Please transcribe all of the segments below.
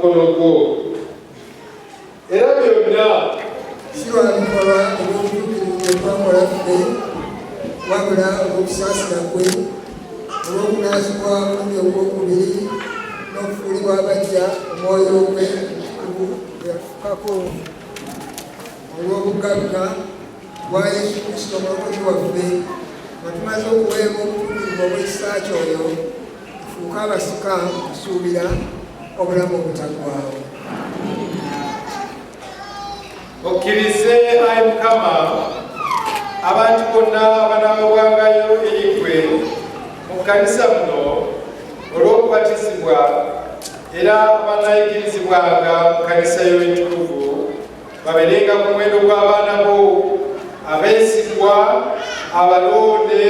mukono gwo. Era byonna Si lwa bikolwa eby'obutuukirivu bye twakola ffe, wabula olw'okusaasira kwe, olw'okunaazibwa omulundi ogw'okubiri n'okufuulibwa abaggya Omwoyo gwe Omutukuvu gwe yatufukako olw'obugagga bwa Yesu Kristo Omulokozi waffe, nga tumaze okuweebwa obutuukirivu obw'ekisa kye oyo, tufuuke abasika mu kusuubira obulamu obutaggwaawo. Okkirize, ayi Mukama, abantu bonna abanaawebwangayo eri ggwe mu kkanisa muno olw'okubatizibwa era abanaayigirizibwanga mu kkanisa yo entukuvu babeerenga ku muwendo gw'abaana bo abeesigwa abalonde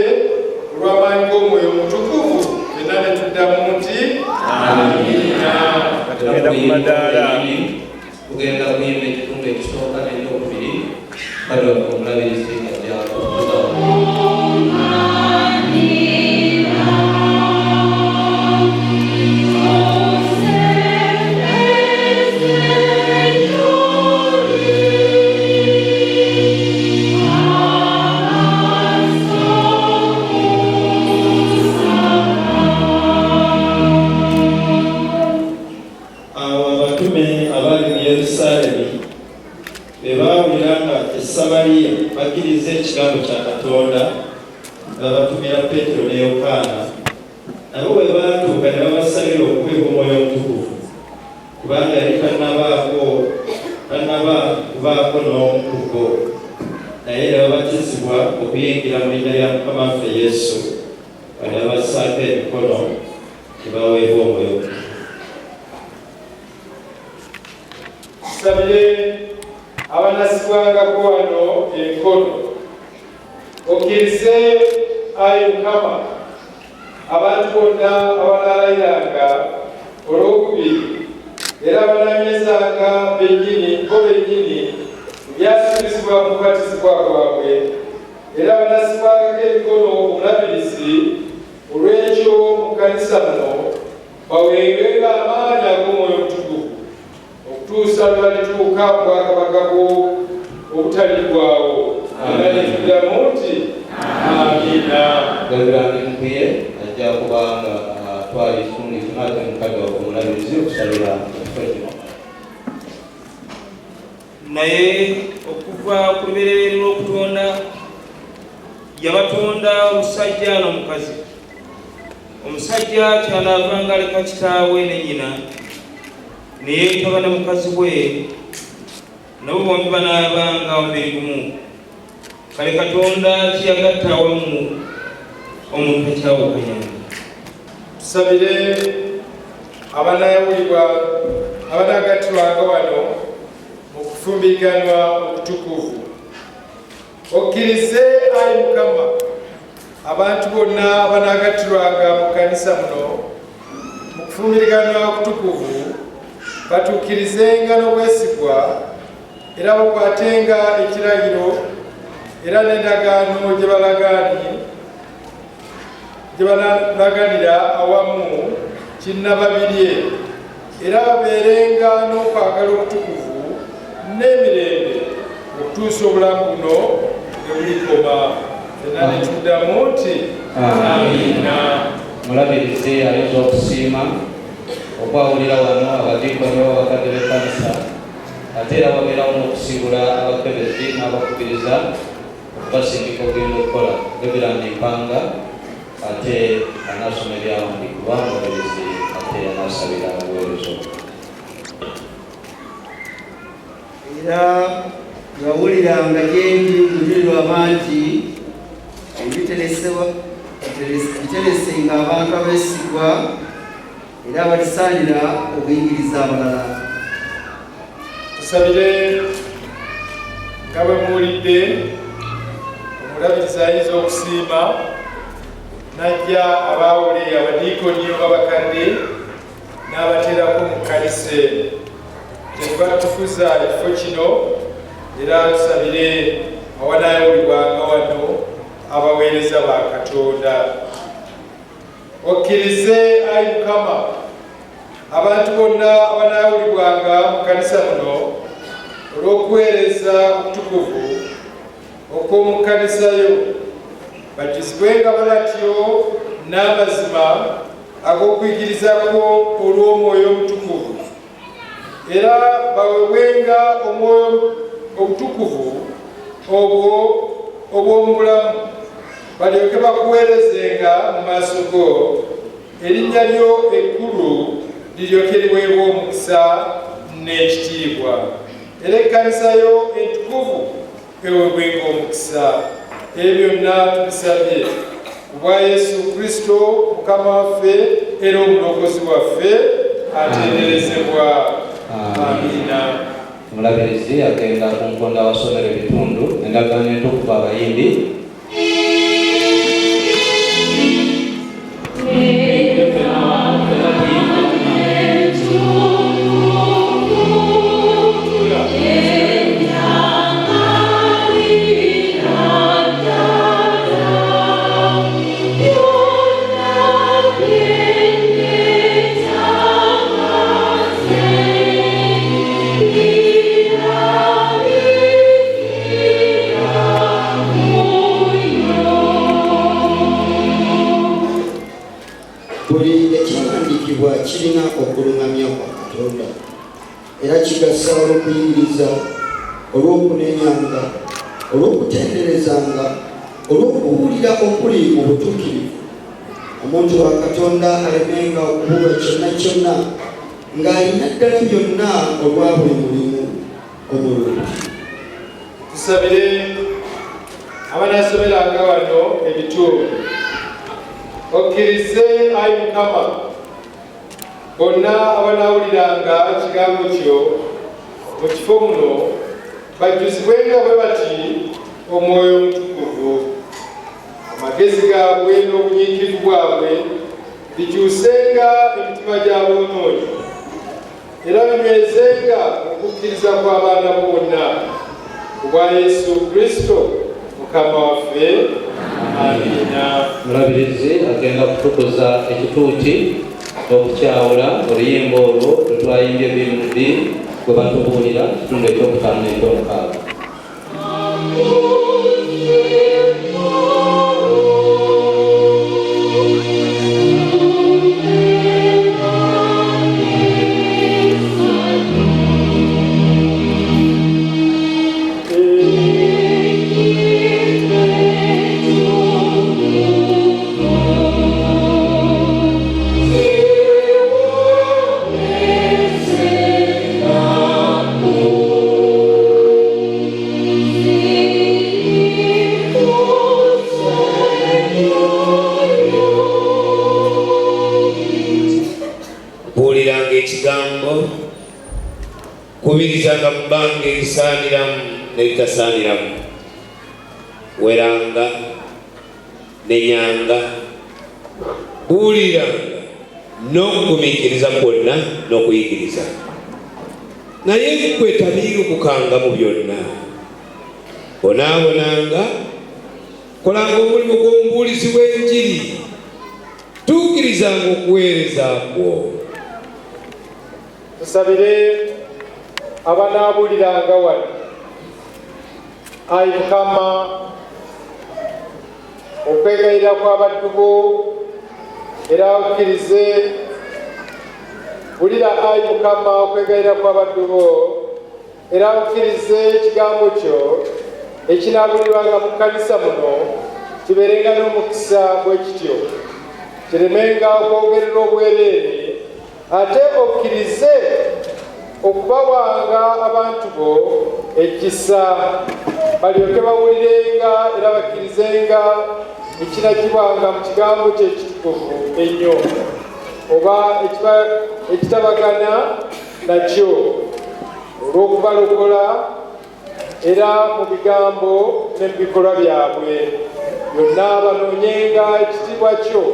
olw'amaanyi g'Omwoyo Omutukuvu. Fenna ne tuddamu nti amiina. Tugenda ku madaala. Tugenda kuyimba ekitundu ekisooka n'ekyokubiri, mukadde waffe omulabirizi ajja okutuza. Awo abatume abaali mu Yerusaalemi bwe baawulira nga e Samaliya bakkirizza ekigambo kya Katonda, ne babatumira Peetero ne Yokaana. Nabo bwe baatuuka ne babasabira okuweebwa Omwoyo Omutukuvu, kubanga yali tannabaako tannaba kubaako n'omu ku bo. Naye ne babatizibwa okuyingira mu linnya lya Mukama waffe Yesu, nga ne babassaako emikono ne baweebwa Omwoyo Omutukuvu. Tusabire abanasibwangako wano emikono. Okkirize, ayi Mukama, abantu bonna abanaalayiranga olwokubiri era abananywezanga bennyini bo bennyini ebyasuubizibwa mu kubatizibwa kwabwe era abanasibwangako emikono omulabirizi olw'ekyo mu kkanisa muno baweebwenga amaanyi ag'Omwoyo Omutukuvu okutuusa lwe balituuka mu bwakabaka bwo obutaliggwaawo. Era ne tuddamu nti amiina. Reverand Mbuye ajja kuba nga atwala ekitundu kino ate mukadde waffe omulabirizi okusabira ekifo kino. Naye okuva ku lubereberye lw'okutonda yabatonda omusajja n'omukazi. Omusajja kyanaavanga aleka kitaawe ne nnyina, ne yeetaba ne mukazi we, nabo bombi banaabanga omubiri gumu. Kale Katonda kye yagatta awamu, omuntu takyawukanyanga. Tusabire abanaayawulibwa abanaagattibwanga wano mu kufumbiriganwa okutukuvu. Okkirize, ayi Mukama, abantu bonna abanaagattibwanga mu kkanisa muno mu kufumbiriganwa okutukuvu batuukirizenga n'obwesigwa era bakwatenga ekirayiro era n'endagaano gye balagaanye gye banalaganira awamu kinnababirye era babeerenga n'okwagala okutukuvu n'emirembe okutuusa obulamu buno lwe bulikoma. Fenna ne tuddamu nti amiina. Mulabirizi ayinza okusiima okwawulira wano abadiikoni oba abakadde b'ekkanisa, ate era wabeerawo n'okusiibula abakebezi n'abakubiriza okubasindika okugenda okukola. Reverand Mpanga ate anaasoma ebyawandiikibwa, omulabirizi ate anaasabira obuweereza obwo. Era bwe wawuliranga gye ndi mu majulirwa amangi, ebiteresenga abantu abeesigwa era abalisaanira okuyigiriza abalala. Tusabire nga bwe muwulidde omulabirizi ayinza okusiima n'ajja abaawule abadiikoni oba bakadde n'abateerako mu kkanisa eno. Kyetuva tufuza ekifo kino era tusabire awanaayawulibwanga wano abaweereza ba Katonda. Okkirize, ayi Mukama, abantu bonna abanaayawulibwanga kkanisa muno olw'okuweereza okutukuvu okw'omu kkanisa yo, bajjuzibwenga batyo n'amazima ag'okuyigirizako olw'Omwoyo Omutukuvu, era baweebwenga Omwoyo Omutukuvu obwo obw'omu bulamu, balyoke bakuweerezenga mu maaso go, erinnya lyo ekkulu liryoke liweebwe omukisa n'ekitiibwa, era ekkanisa yo entukuvu eweebwenga omukisa. Ebyo byonna tubisabye ku bwa Yesu Kristo Mukama waffe era Omulokozi waffe, atenderezebwa. Amiina. Omulabirizi agenda ku nkonda awasomera ebitundu Endagaano Entukuvu abayimbi. Buli ekyawandiikibwa kirina okuluŋŋamya kwa Katonda, era kigasa olw'okuyigiriza, olw'okunenyanga, olw'okutenderezanga, olw'okubuulira okuli mu butuukirivu, omuntu wa Katonda alemenga okubulwa kyonna kyonna, ng'alina ddala byonna olwa buli mulimu omulungi. Tusabire abanaasomeranga wano ebitundu. Okkirize, ayi Mukama, bonna abanaawuliranga ekigambo kyo mu kifo muno bajjuzibwenga bwe bati Omwoyo Omutukuvu. Amagezi gaabwe n'obunyiikivu bwabwe bikyusenga emitima gy'aboonoonyi, era binywezenga okukkiriza kw'abaana bo bonna, ku bwa Yesu Kristo Mukama waffe. Amiina. Omulabirizi agenda kutukuza ekituuti n'okukyawula oluyimba olwo lwe twayimbye BMD gwe batubuulira kitundu ekyokutaano n'ekyomukaaga. Buuliranga ekigambo, kubirizanga mu bbanga erisaaniramu n'eritasaaniramu, weranga, nenyanga, buuliranga n'okugumiikiriza kwonna n'okuyigiriza. Naye ggwe tamiirukukanga mu byonna, bonaabonanga, kolanga omulimu gw'omubuulizi w'enjiri, tuukirizanga okuweereza kwo. Tusabire abanaabuuliranga wano. Ayi Mukama, okwegayirira kw'abaddu bo era okkirize. Wulira, ayi Mukama, okwegayirira kw'abaddu bo era okkirize ekigambo kyo ekinaabulirwanga mu kkanisa muno kibeerenga n'omukisa bwe kityo, kiremenga okwogerera obwereere, ate okkirize okubawanga abantu bo ekisa, balyoke bawulirenga era bakkirizenga ekinagibwanga mu kigambo kye ekitukuvu ennyo, oba ekitabagana nakyo, olw'okubalokola era mu bigambo ne mu bikolwa byabwe byonna banoonyenga ekitiibwa kyo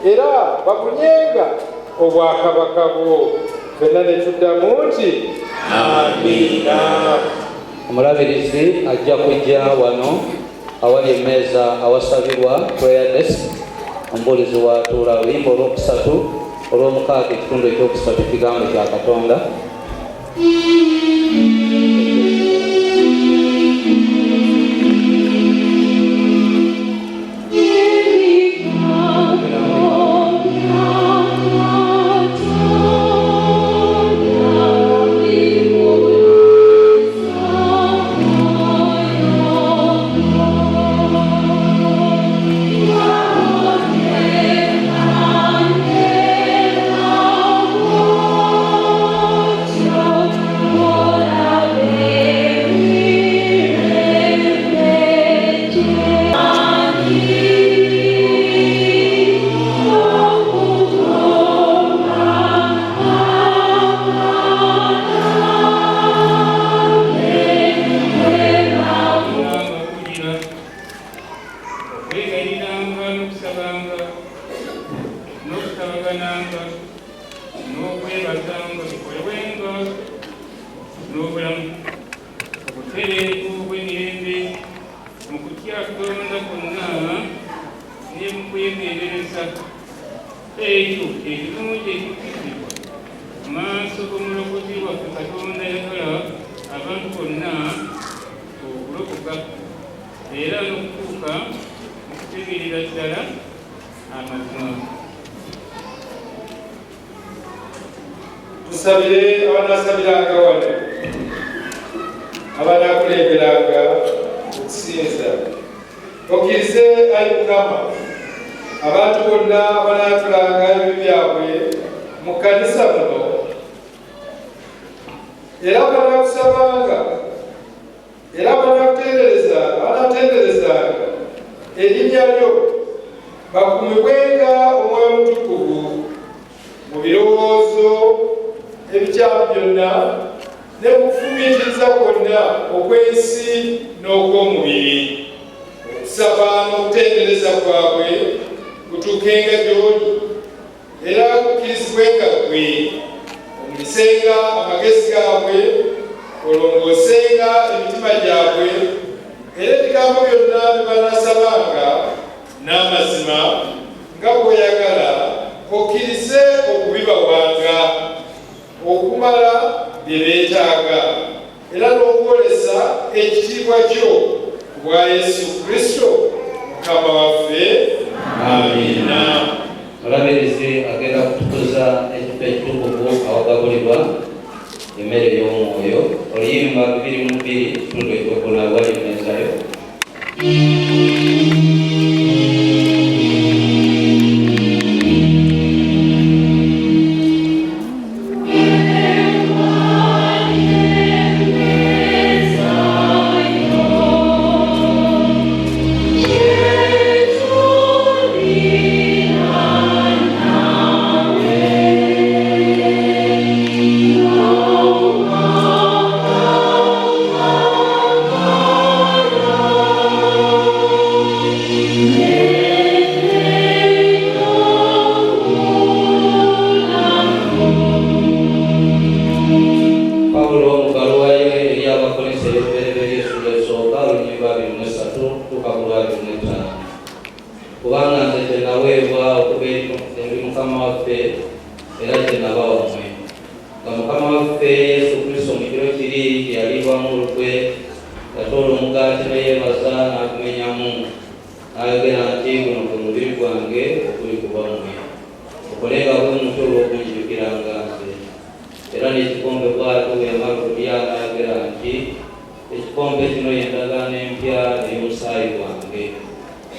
era babunyenga obwakabaka bwo. Ffenna ne tuddamu nti amiina. Omulabirizi ajja kujja wano awali emmeeza awasabirwa, prayer desk, omubuulizi w'atuula. Oluyimba olwokusatu olw'omukaaga, ekitundu ekyokusatu, ekigambo kya Katonda. Okwegayiriranga n'okusabanga n'okutabagananga n'okwebazanga bikolebwenga n'obulamu obutereevu bw'emirembe mu kutya Katonda kwonna ne mu kwegendereza. Ekyo ekirungi ekikkirizibwa mu maaso g'Omulokozi waffe Katonda ayagala abantu bonna okulokoka era n'okutuuka mu kutegeerera ddala amazima. Tusabire abanaasabiranga wano, abanaakulemberanga okusinza. Okkirize, ayi Mukama, abantu bonna abanaatulanga ebibi byabwe mu kkanisa muno, era banaakusabanga, era banaakutenderezanga erinnya lyo, bakumibwenga Omwoyo Omutukuvu mu birowoozo ebikyamu byonna ne mu kufumiitiriza kwonna okw'ensi n'okw'omubiri. Okusaba n'okutendereza kwabwe kutuukenga gy'oli, era kukkirizibwenga ggwe. Omulisenga amagezi gaabwe, olongoosenga emitima gyabwe, era ebigambo byonna bye banaasabanga n'amazima nga bw'oyagala, okkirize okubibawanga okumala bye beetaaga, era n'okwolesa ekitiibwa kyo ku bwa Yesu Kristo Mukama waffe. Amiina. Mulabirizi agenda kutukuza ekifo ekitukuvu awagabulibwa emmere ey'omwoyo. Oluyimba 202 ekitundu ekyokuna wali mmezayo. Pawulo mu bbaluwa ye eri Abakkolinso ey'olubereberye essuula esooka olunyiriri lwa 23 okutuuka ku lwa 25. Kubanga nze kye naweebwa okuva eri Mukama waffe era kye nabawa mmwe, nga Mukama waffe Yesu Kristo mu kiro kiri kye yaliibwamu olukwe, yatoola omugaati ne yeebaza n'agumenyamu, n'ayogera nti, Guno gwe mubiri gwange oguli ku lwammwe. Mukolenga bwe mutyo olw'okunjijukiranga nze. Era n'ekikompe bw'atyo bwe yamala okulya n'ayogera nti, Ekikompe kino ye ndagaano empya ey'omusaayi gwange.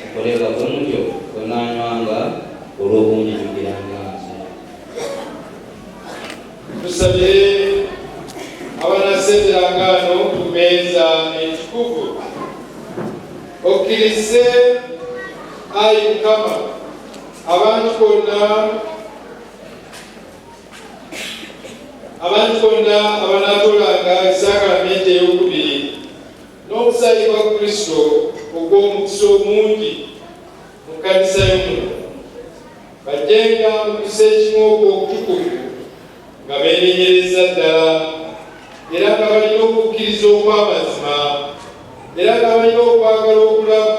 Mukolenga bwe mutyo bwe munaanywanga olw'okunjijukiranga nze. Tusabire abanasemberanga ano ku mmeeza entukuvu. Okkirize, ayi Mukama, abantu bonna Abantu bonna abanaatolanga esaakalamente ey'okubiri n'omusaayi gwa Kristo ogw'omukisa omungi mu kkanisa yo muno, bajjenga mu kussa ekimu okw'okutukuvu nga beenenyerezza ddala era nga balina okukkiriza okw'amazima era nga balina okwagala okulamu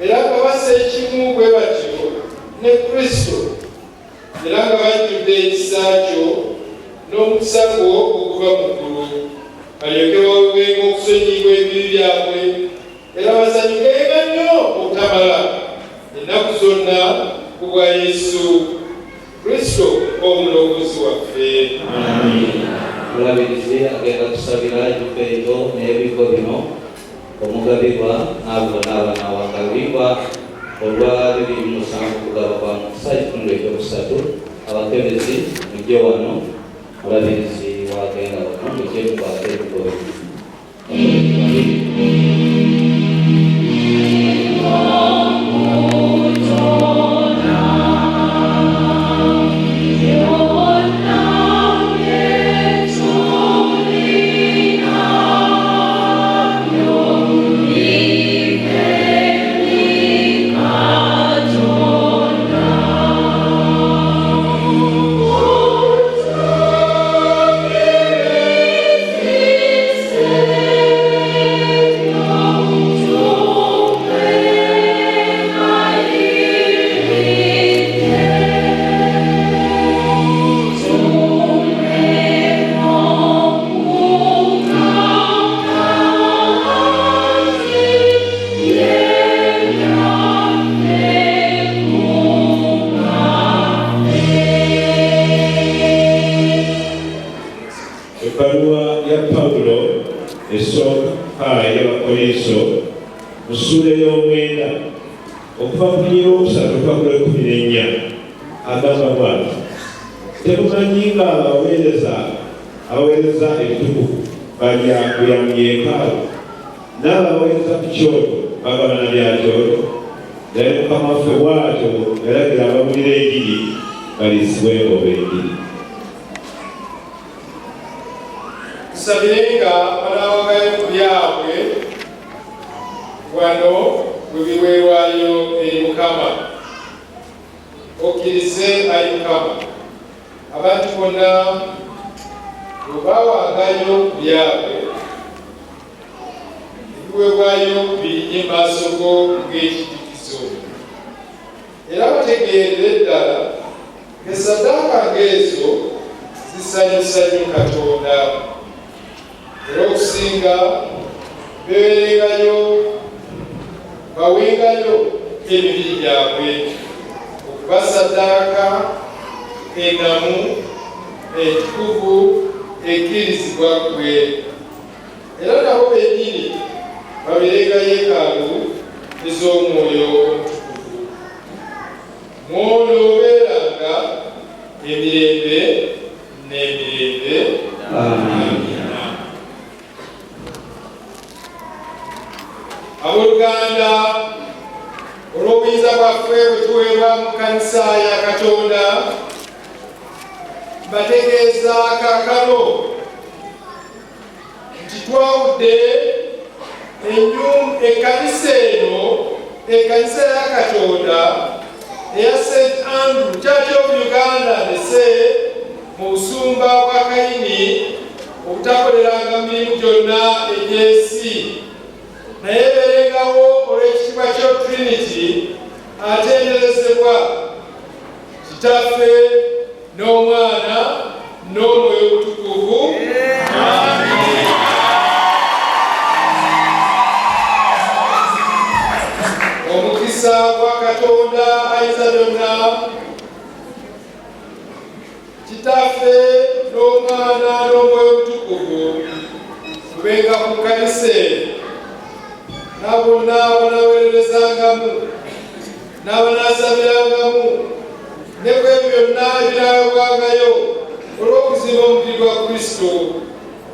era nga bassa ekimu bwe batyo ne Kristo era nga bajjudde ekisa kyo. N'omukisa gwo oguva mu ggulu, balyoke baweebwenga okusonyiyibwa ebibi byabwe, era basanyukenga nnyo obutamala ennaku zonna ku bwa Yesu Kristo Omulokozi waffe. Omulabirizi agenda kusabira ebifo ebyo n'ebifo bino omugabibwa n'abo bonna abanaawangabibwa olwa 27 kugaba kwa mukisa ekitundu ekyokusatu. Abakebezi mujje wano, mulabirizi wagenda wano, mujje mukwate ebifo bino. Ebbaluwa ya Pawulo esooka eri Abakkolinso mu ssuula ey'omwenda okuva ku lunyiriri olwokusatu okutuuka ku lw'ekkumi n'ennya agamba bw'ati, Temumanyi ng'abaweereza abaweereza ebitukuvu balya bulya mu yeekaalu, n'abo abaweereza ku kyoto bagabana bya kyoto? Naye Mukama waffe bw'atyo yalagira ababuulira enjiri baliisibwenga olw'enjiri. Tusabirenga banaawangayo ku byabwe wano bwe biweerwayo eri Mukama. Okkirize, ayi Mukama, abantu bonna bwe bawangayo ku byabwe, ebiweebwayo birinnye mu maaso go ng'ekijjukizo, era bategeerere ddala ng'essaddaaka ng'ezo zisanyusa nnyo Katonda, era okusinga beeweerengayo bawengayo emibiri gyabwe okuba ssaddaaka ennamu, entukuvu, ekkirizibwa ggwe. Era nabo bennyini babeerenga yeekaalu ez'Omwoyo Omutukuvu. Mw'onoobeeranga emirembe n'emirembe. Amiina. Abooluganda, olw'obuyinza bwaffe bwe tuweebwa mu kkanisa ya Katonda, mbategeeza kaakano nti twawudde ekkanisa eno, ekkanisa ya Katonda eya St Andrew Church of Uganda ndese mu busumba bwa Kayini obutakoleranga mirimu gyonna egy'ensi, naye ebeerengawo olw'ekitiibwa kya Trinity atenderezebwa Kitaffe n'Omwana n'Omwoyo Omutukuvu. Omukisa gwa Katonda ayinza byonna, Kitaffe n'Omwana n'Omwoyo Omutukuvu, gubenga ku kkanisa eno na bonna abanaaweererezangamu n'abanaasabirangamu ne ku ebyo byonna ebinaawebwangayo olw'okuzimba omubiri gwa Kristo.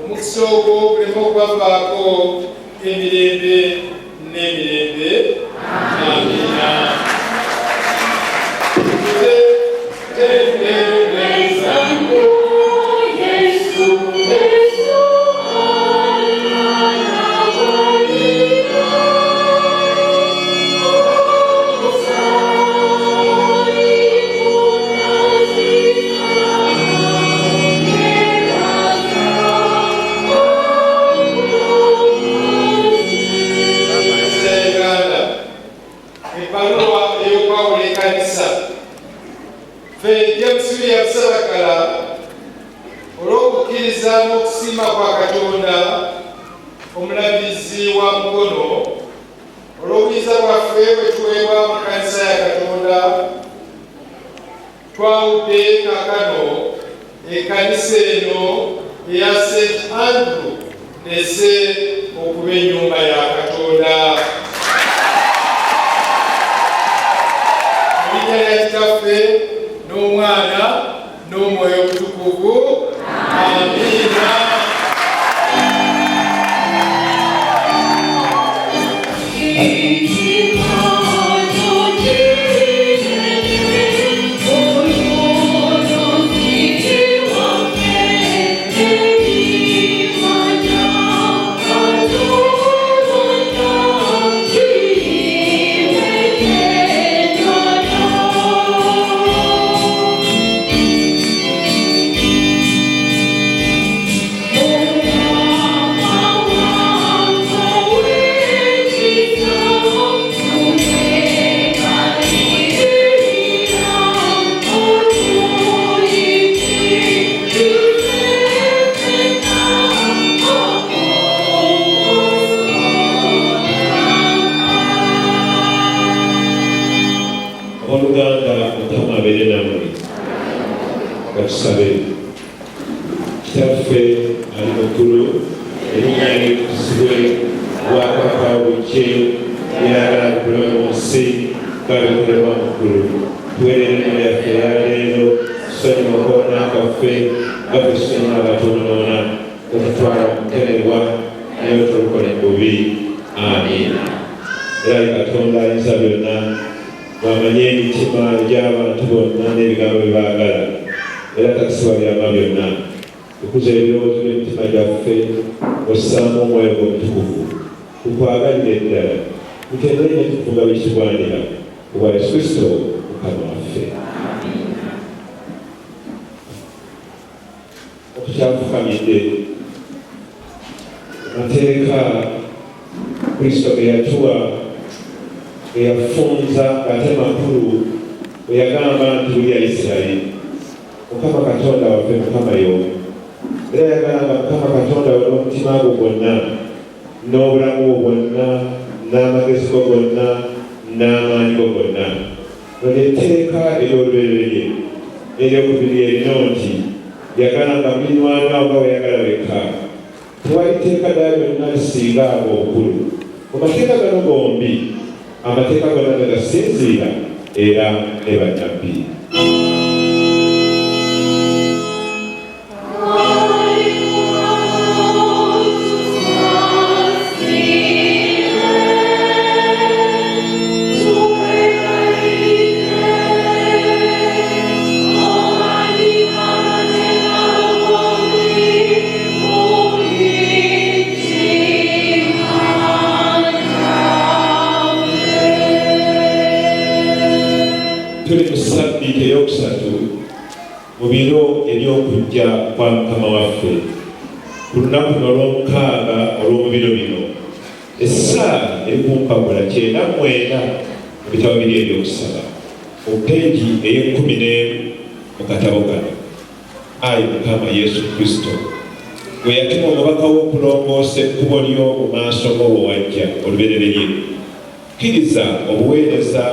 Omukisa ogwo guleme okubavaako emirembe n'emirembe. Amiina. Uganda, ebbaluwa ey'okwawula ekkanisa. Ffe James William Olw'okukkiriza n'okusiima kwa Katonda, Omulabirizi wa Mukono, olw'obuyinza bwaffe bwe tuweebwa mu Kkanisa ya Katonda, twawudde kaakano ekkanisa eno eya St. Andrew Ndese okuba ennyumba ya Katonda. Mu linnya lya Kitaffe n'Omwana n'Omwoyo Omutukuvu, amiina. Abooluganda, Mukama abeere nammwe. Katusabe. Kitaffe ali mu ggulu, erinnya lyo litukuzibwe, obwakabaka bwo bujje, by'oyagala bikolebwe mu nsi nga bwe bikolebwa mu ggulu. Tuwe leero emmere yaffe eya leero, tusonyiwe okwonoona kwaffe nga ffe tusonyiwa abatwonoona, totutwala mu kukemebwa, naye otulokole mu bubi. Amiina. Era ayi Katonda ayinza byonna, bw'amanyi emitima egy'abantu bonna n'ebigambo bye baagala, era takisibwa byama byonna. Tukuza ebirowoozo by'emitima gyaffe, ossaamu Omwoyo gwo Omutukuvu, tukwagalire ddala, tutendere nnyo tukufuga bwe kitugwanira, ku bwa Yesu Kristo Mukama waffe. Okukyafukamidde amateeka Kristo ge yatuwa, ge yafunza ng'ate makulu, bwe yagamba nti, Wulira Isirayiri, Mukama Katonda waffe Mukama y'omu. Era yagalanga Mukama Katonda wo n'omutima gwo gwonna, n'obulamu bwo bwonna, n'amagezi go gonna, n'amaanyi go gonna. Lino lye tteeka ery'olubereberye. N'eryokubiri lye lino nti, Yagalanga mulirwanwa wo nga weeyagala wekka. Tewali tteeka ddala lyonna lisinga ago obukulu. Mu mateeka gano gombi, amateeka gonna mwe gasinziira era ne bannabbi. Tuli mu ssabbiiti ey'okusatu mu biro eby'okujja kwa Mukama waffe, ku lunaku luno olw'omukaaga olw'omu biro bino. Essaala eri ku mpapula 94 mu bitabo biri eby'okusaba, ku peegi ey'ekkumi n'emu mu katabo kano. Ayi Mukama Yesu Kristo, Ggwe yatuma omubaka wo okulongoosa ekkubo lyo mu maaso go bwe wajja olubereberye, kkiriza obuweereza,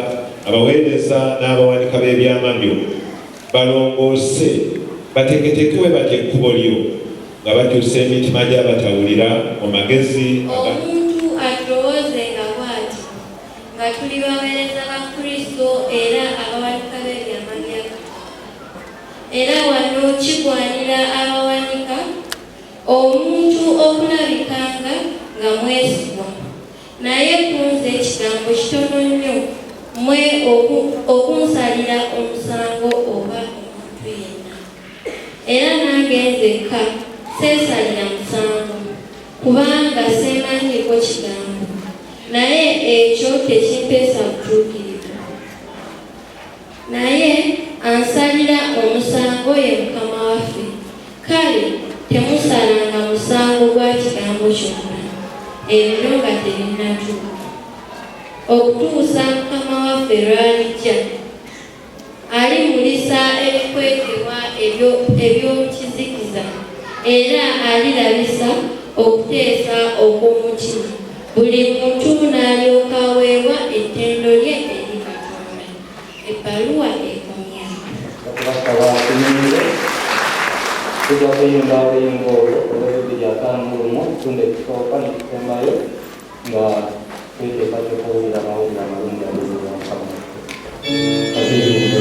abaweereza n'abawanika b'ebyama byo balongoose, bateeketeeke bwe batyo ekkubo lyo, nga bakyusa emitima gy'abatawulira mu magezi aga. Omuntu atulowoozenga bw'ati, nga tuli baweereza ba Kristo era abawanika b'ebyama bya Katonda. Era wano kigwanira abawanika, omuntu okulabikanga nga mwesigwa. Naye ku nze kigambo kitono nnyo mmwe okunsalira omusango oba omuntu yenna. Era nange nzekka seesalira musango, kubanga seemanyiiko kigambo, naye ekyo tekimpeesa butuukirivu. Naye ansalira omusango ye Mukama waffe. Kale temusalanga musango gwa kigambo kyonna, ebiro nga tebinnatuuka, okutuusa Mukama waffe lw'alijja. Alimulisa ebikwekebwa eby'omu kizikiza, Era alirabisa okuteesa okw'omutima, buli muntu n'alyoka aweebwa ettendo lye eri Katonda. Ebbaluwa ekomye awo. Okubasaba tuyimirire, tujja kuyimba oluyimba olwo olw'ebibiri 51, ekitundu ekisooka ne kisembayo, nga tweteekateeka okuwulira amawulire amalungi ag'obwa Mukama waffe. Katuyimbe.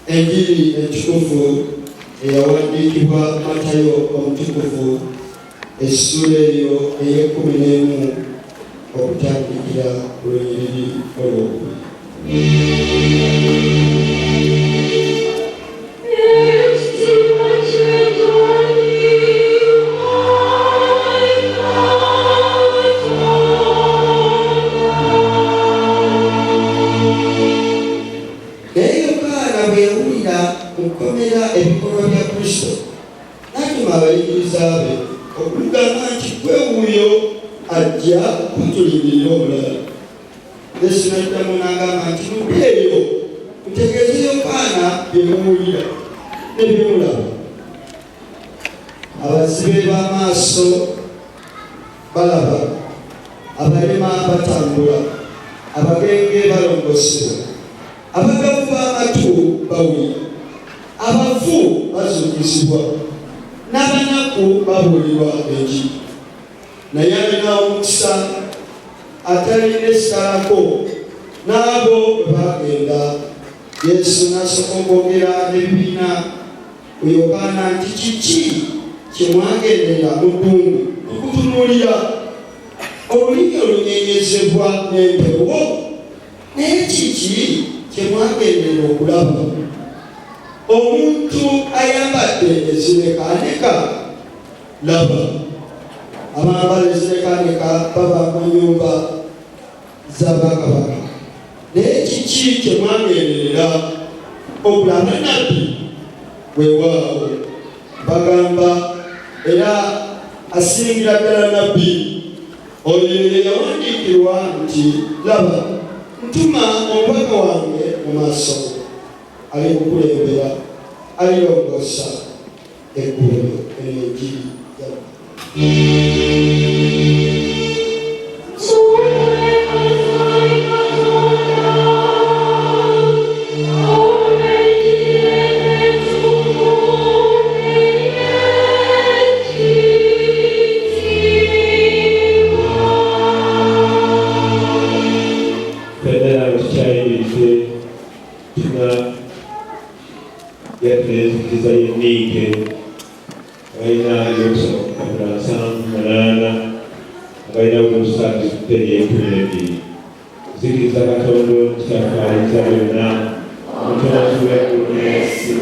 Enjiri entukuvu eyawandiikibwa Matayo omutukuvu, essuula eyo ey'ekumi n'emu, okutandikira ku lunyiriri olwokubiri. Naye Yokaana bwe yawulira mu kkomera ebikolwa bya Kristo, n'atuma abayigiriza be okumugamba nti, "Gwe wuuyo ajja, oba tulindirire omulala?" Yesu n'addamu n'agamba nti, "Muddeeyo mutegeeze Yokaana bye muwulira ne bye mulaba: abazibe b'amaaso balaba, abalema batambula, abagenge balongosebwa, abagavu b'amatu bawulira, abafu bazuukizibwa, n'abanaku babuulirwa enjiri. Naye alina omukisa atalina essalako." N'abo bwe bagenda, Yesu n'asooka okwogera n'ebibiina ku Yokaana nti, "Kiki kye mwagendera mu ddungu okutunuulira? Olulimi olunyenyezebwa n'empewo? Naye kiki kye mwagendera okulaba? Omuntu ayambadde ezirekaaneka? Laba, abambala ezirekaaneka baba mu nnyumba z'abakabaka. Naye kiki kye mwagenderera okulaba? Nabbi? Weewaawo, mbagamba, era asingira ddala nabbi. Oyo ye yawandiikirwa nti, 'Laba, ntuma omubaka wange mu maaso go, alikukulembera, alirongoosa ekkubo lyo.' Eno enjiri ya Ffenna tukyayimiridde, tuna yatula enzikiriza y'enniike, abalina ebyokusoma ku mpapula 78, abalina busaati eri 12. Nzikiriza Katonda Kitaffe ayinza byonna, omutonzi w'eggulu n'ensi.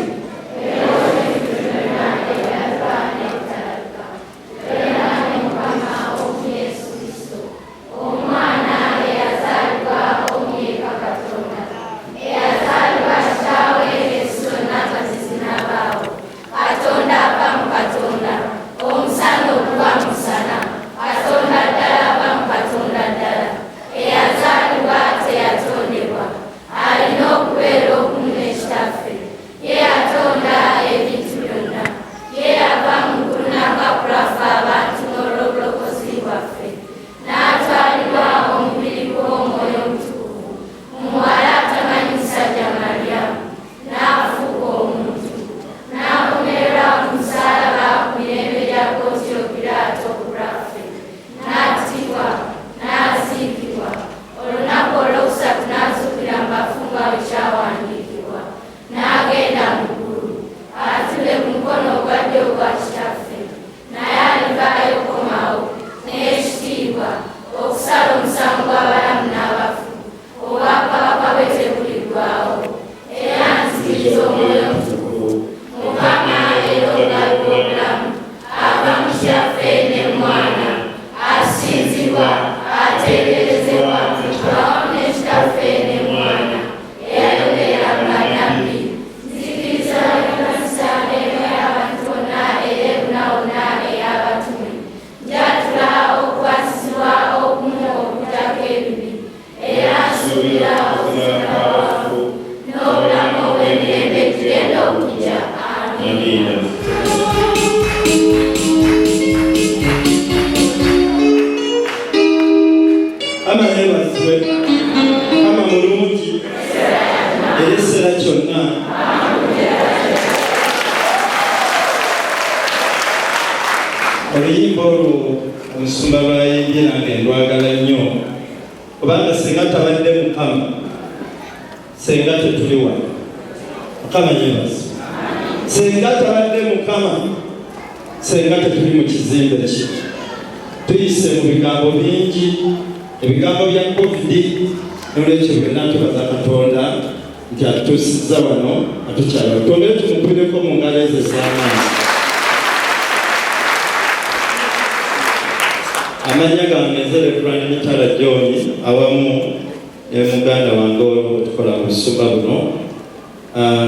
Nsuubira okuzuukira kw'abafu n'obulamu obw'emirembe egigenda okujja. Amiina. Mukama yeebazibwe. Mukama mulungi era ekiseera kyonna. Oluyimba olwo omusumba lwayimbye nange ndwagala nnyo, kubanga singa tabadde Mukama senga tetuli wano. Mukama yeebazibwe. Senga tabadde Mukama senga tetuli mu kizimbe kino. Tuyise mu bigambo bingi, ebigambo bya COVID, nolwekyo byonna tubaza Katonda nti atutuusizza wano atukyala. Twongere tumukubireko mu ngalo ezo ez'amaanyi. Amannya gange nze Reverend Mitala John, awamu ne muganda wange ono tukola mu busumba buno.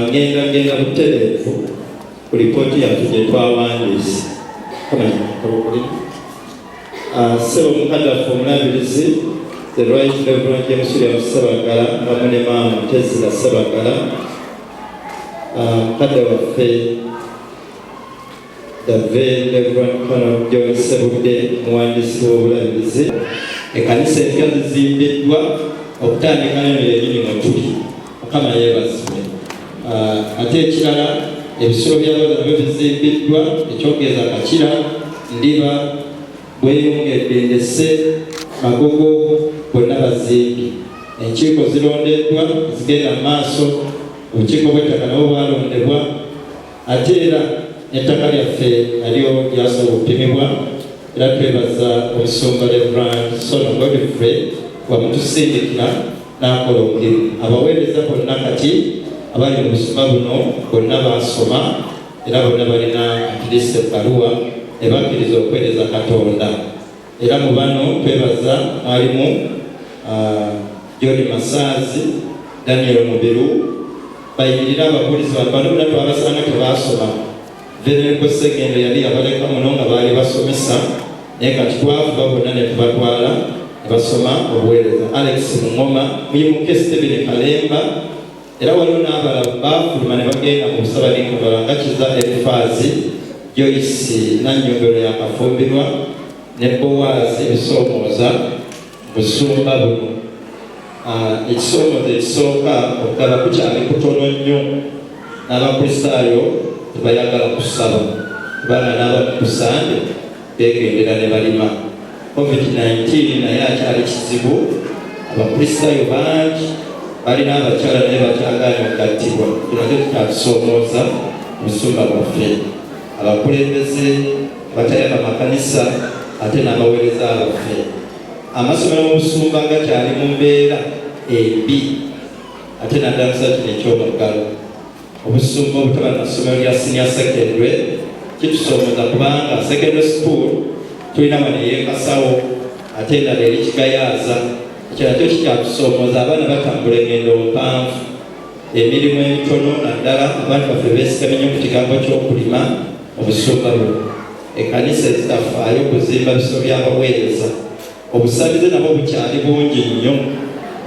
Ngenda butereevu ku lipooti yaffe gye twawandiise. Ssebo mukadde waffe omulabirizi the Right Reverend James William Ssebagala wamu ne maama Tezira Ssebagala, mukadde waffe the Very Reverend Colonel John Ssebudde, muwandiisi w'obulabirizi. Ekkanisa empya zizimbiddwa okutandika n'emirimu egiri mwe tuli. Mukama yeebazibwe. Ate ekirala, ebisulo by'abaana nabyo bizimbiddwa, ekyogeza Kakira, Ndiba, Bweyongedde, Ndese, Magogo, bonna bazimbye. Enkiiko zirondeddwa zigenda mu maaso, obukiiko bw'ettaka nabwo bwalondebwa, ate era n'ettaka lyaffe nalyo lyasobola okupimibwa. Era twebaza omusumba Reverend Sono Godfrey wamutusindikira n'akola omulimu. Abaweereza bonna kati abali mu busumba buno bonna baasoma, era bonna balina at least ebbaluwa ebakkiriza okuweereza Katonda. Era mu bano twebaza mwalimu John Masaazi, Daniel Mubiru, bayimirire ababuulizi bano bonna twabasanga tebaasoma. Venerable Ssegendo yali yabaleka muno nga baali basomesa, naye kati twafuba bonna ne tubatwala ne basoma obuweereza. Alex Mungoma, Muyimuke Stephen Kalemba, era waliwo n'abalala baafuluma ne bagenda mu Busabadinkobala nga Kiza Elifaazi, Joyce Nannyombero yakafumbirwa ne Bowazi. Ebisoomooza busumba buno, ekisoomooza ekisooka, okugaba kukyali kutono nnyo, n'Abakristaayo tebayagala kusaba, kubanga n'abamu ku Sande beegendera ne balima. COVID-19 naye akyali kizibu. Abakristaayo bangi balina abakyala naye bakyagaanye okugattibwa. Kino kyo kikyatusoomooza mu busumba bwaffe. Abakulembeze abatayamba makanisa ate n'abaweereza baffe. Amasomero mu busumba gakyali mu mbeera embi, ate naddala kino ekyomuggalo. Obusumba obutaba na ssomero lya senior secondary kitusoomooza, kubanga secondary school tulina wano ey'Ekasawo, ate endala eri Kigayaaza. Ekyo nakyo kikyatusoomooza, abaana batambula engendo mpanvu. Emirimu emitono, naddala abantu baffe beesigamye nnyo ku kigambo ky'okulima mu busumba buno. Ekkanisa ezitafaayo kuzimba bisolo by'abaweereza. Obusabize nabwo bukyali bungi nnyo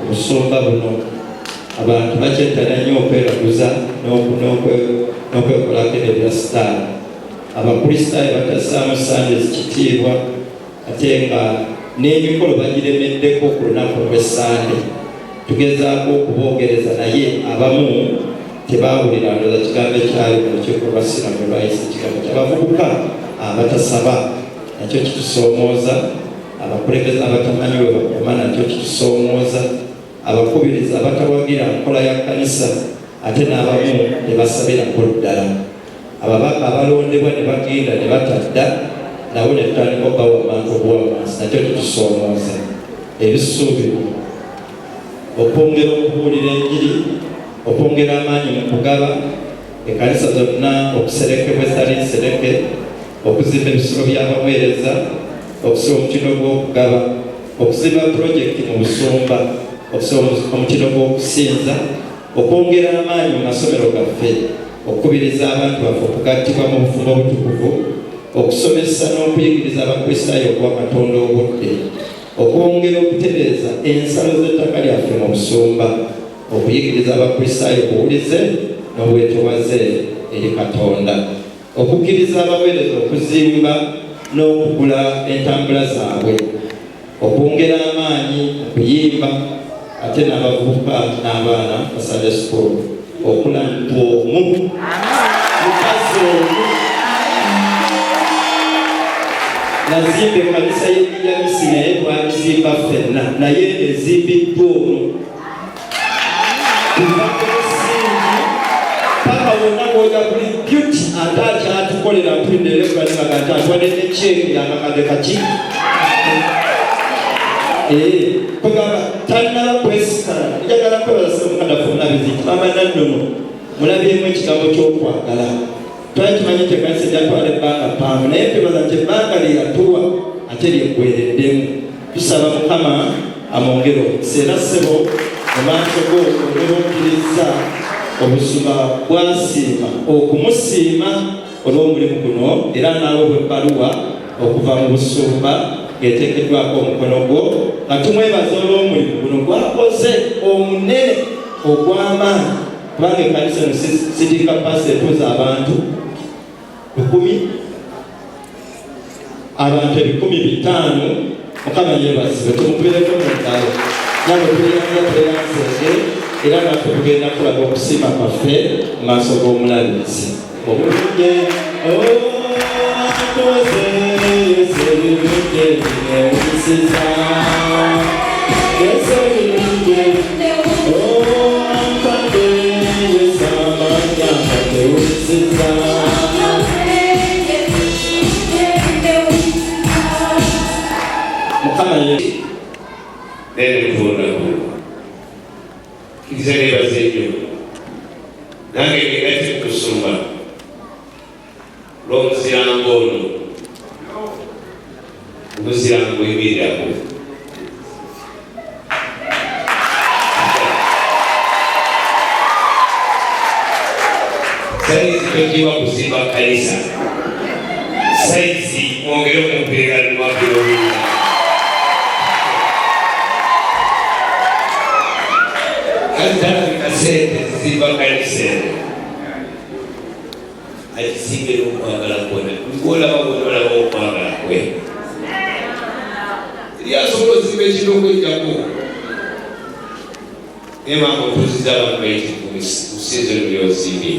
mu busumba buno. Abantu bakyettanira nnyo okweraguza n'okwekolako ebyo bya sitaani. Abakristaayo batassaamu Sundays kitiibwa, ate nga n'emikolo bagiremeddeko ku lunaku olw'Essande. Tugezaako okuboogereza naye abamu tebaawulira. Ndowooza kigambo ekyali mu lukiiko lwa Sinodi lwayise ekigambo ky'abavubuka abatasaba, nakyo kitusoomooza. Abakulembeze abatamanyi we bakoma, nakyo kitusoomooza. Abakubiriza abatawagira nkola ya kkanisa, ate n'abamu tebasabirako ddala. Ababaka abalondebwa ne bagenda ne batadda, nabo ne tutandika okubawamanka obuwamansi, nakyo kitusoomooza. Ebisuubirwa: okwongera okubuulira enjiri, okwongera amaanyi mu kugaba, ekkanisa zonna okuserekebwa ezitali nsereke, okuzimba ebisulo by'abaweereza, okusiba omutindo gw'okugaba, okuzimba pulojekiti mu busumba, okusiba omutindo gw'okusinza, okwongera amaanyi mu masomero gaffe, okukubiriza abantu baffe okugattibwa mu bufumbo obutukuvu, okusomesa n'okuyigiriza Abakristaayo okuwa Katonda obudde. Okwongera okutereeza ensalo z'ettaka lyaffe mu busumba. Okuyigiriza Abakristaayo obuwulize n'obwetowaze eri Katonda. Okukkiriza abaweereza okuzimba n'okugula entambula zaabwe. Okwongera amaanyi mu kuyimba ate n'abavubuka n'abaana ba Sunday School okulantu omu mukazi omu nazimba ekkanisa y'Ejjamisi naye twagizimba ffenna naye ezimbiddwa omu kuva ku musingi paka wonna bwoja kuli beauty ate akyatukolera mpulidde era nti atuwadde ne ceeke yakakadde kaki. Kwegamba talina kwesikala. Njagala kwebaza Ssemukadda Omulabirizi nti maama Nannono mulabyemu ekigambo ky'okwagala. Twali tumanyi nti ekkanisa ejja ebbanga ppanvu naye twebaza nti ebbanga lye yatuwa ate lyeggwereddemu. Tusaba Mukama amwongere omukisa era ssebo mu maaso go olw'oba okkirizza obusumba bwasiima okumusiima olw'omulimu guno era n'aweebwa ebbaluwa okuva mu busumba ng'eteekeddwako omukono gwo nga tumwebaza olw'omulimu guno gwakoze omunene ogw'amaanyi kubanga ekkanisa eno sitting capacity etuuza abantu 1000, abantu 500,000. Mukama yeebazibwe, tumukubireko mu ngalo. Nabo tweyanza, tweyanzenge era naffe tugenda kulaga okusiima kwaffe mu maaso g'omulabirizi obulungi. Akoze Yesu ebirungi binewunyisiza, Yesu ebirungi ampadde, Yesu amanya atewunyisiza. Mukama ye Naye nkufunaku kkiriza nebaza ennyo nange ngegati kusumba lw'omuzirango ono, omuzirango yimirirako. Sayizi togiwa kuzimba kanisa, sayizi mwongere okumpeera lwakirowooza kati talabika sente zizimba kanisa eno, agizimbe n'okwagala kwona ng'olaba wona olaba okwagala kwe eri asobola ozimba ekintu okwejjako. Naye maama otuuziza abantu bayitirivu mu sinzo lyozimbye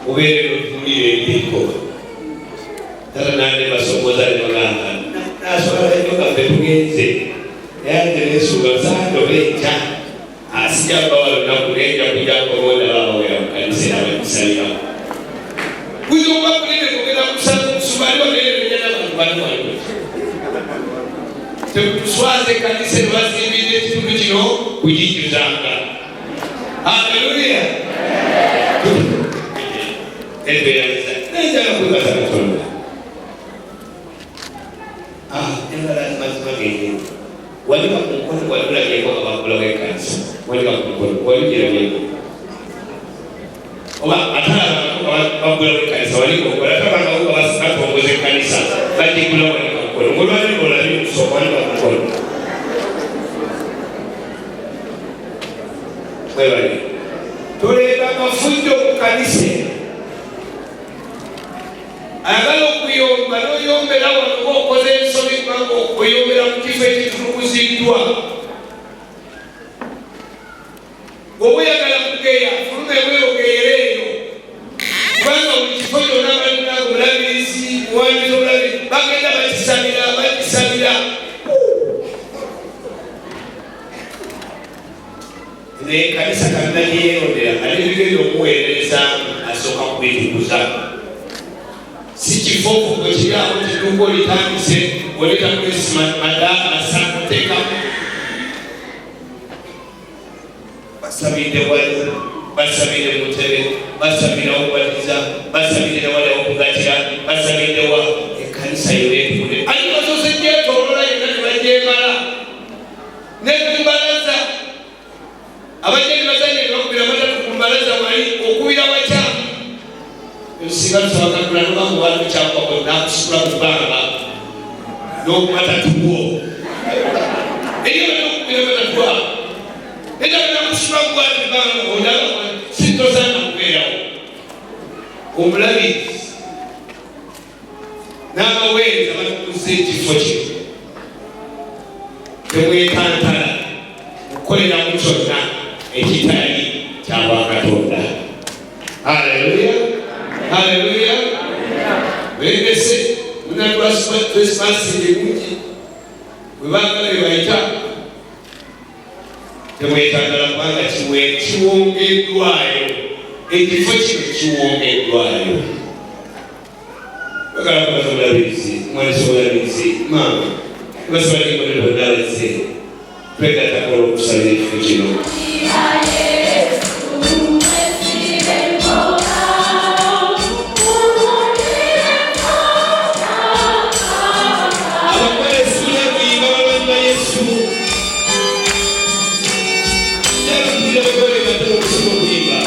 obeere notuulira ebiriko tata nande basomoza ne bagamba nasobola nnyo kaffe tugenze naye ate nesuuba sandoba enkya asijja kubawa lunaku naye nja kujja nkomonda babawera mu kanisa era bagisabira kuyinza okuba kunene kugenda kusaba omusumba ali waneeremenya n'abantu bali wano. Temutuswaza, ekkanisa eno bazimbidde ekitundu kino kugijjuzanga. Haleluya! Etweyanza naye njagala kwebaza Katonda. Njagala mazima genyini. Wanika ku mukono wali olabyeko nga bakulawo ekkanisa, wanika ku mukono wali ogirabyeko oba atalabangako nga bagulawo ekkanisa, wanika omukono. Atalabangako nga batongoza ekkanisa bagigulawo, wanika mukono. Ng'olwali olabye okusooka, wanika ku mukono. Mwebale toleeta akafujjo ku kanisa eno. Ayagala okuyomba n'oyombera wano oba okoze ensobi kubanga oyombera mu kifo ekitutukuziddwa. Bw'oba oyagala kugeya, fuluma ebweru ogeyere eyo, kubanga buli kifo kyonna balinago omulabirizi, muwandiisi, omulabirizi bagenda bakisabira, bakisabira. Naye kanisa Katonda gyeyerondera ate bigenda okuweereza asooka kubitukuza. Si kifo bwe kiri awo nti dduuka olitandise oleeta kwesi madaala oteekamu basabidde wali, basabidde mu ntebe, basabira okubatiza, basabidde wali okugatira, basabidde wa ekkanisa yonna etukule ate basoose gyetolola yonna ne bagyemala ne ku mbalaza abajja ne bazanya ne bakubira amatatu ku mbalaza wali okubira wakyamu. Singa tusaba Katonda nobamu wali mukyakwako nakusitula mu bbanga. N'okumatatu gwo eriyo n'okukubira matatu ago era nakusula gwatibanga sitosaana kubeerawo. Omulabirizi n'abaweereza batukuza ekifo kino, temwetantala kukoleramu kyonna ekitali kya bwakatonda. Haleluya, haleluya! Bendese munatwasimasinge bungi bwe baagala bye bayita. Temwetantala, kubanga kiwongeddwayo, ekifo kino kiwongeddwayo. Bagala kubaza omulabirizi, mwanisa omulabirizi, maama basobola bonna abazze twegattako olw'okusabira ekifo kino. Abakola essuula kuyimba balwanyi ba Yesu. Njagala bagole batera okusinga okuyimba.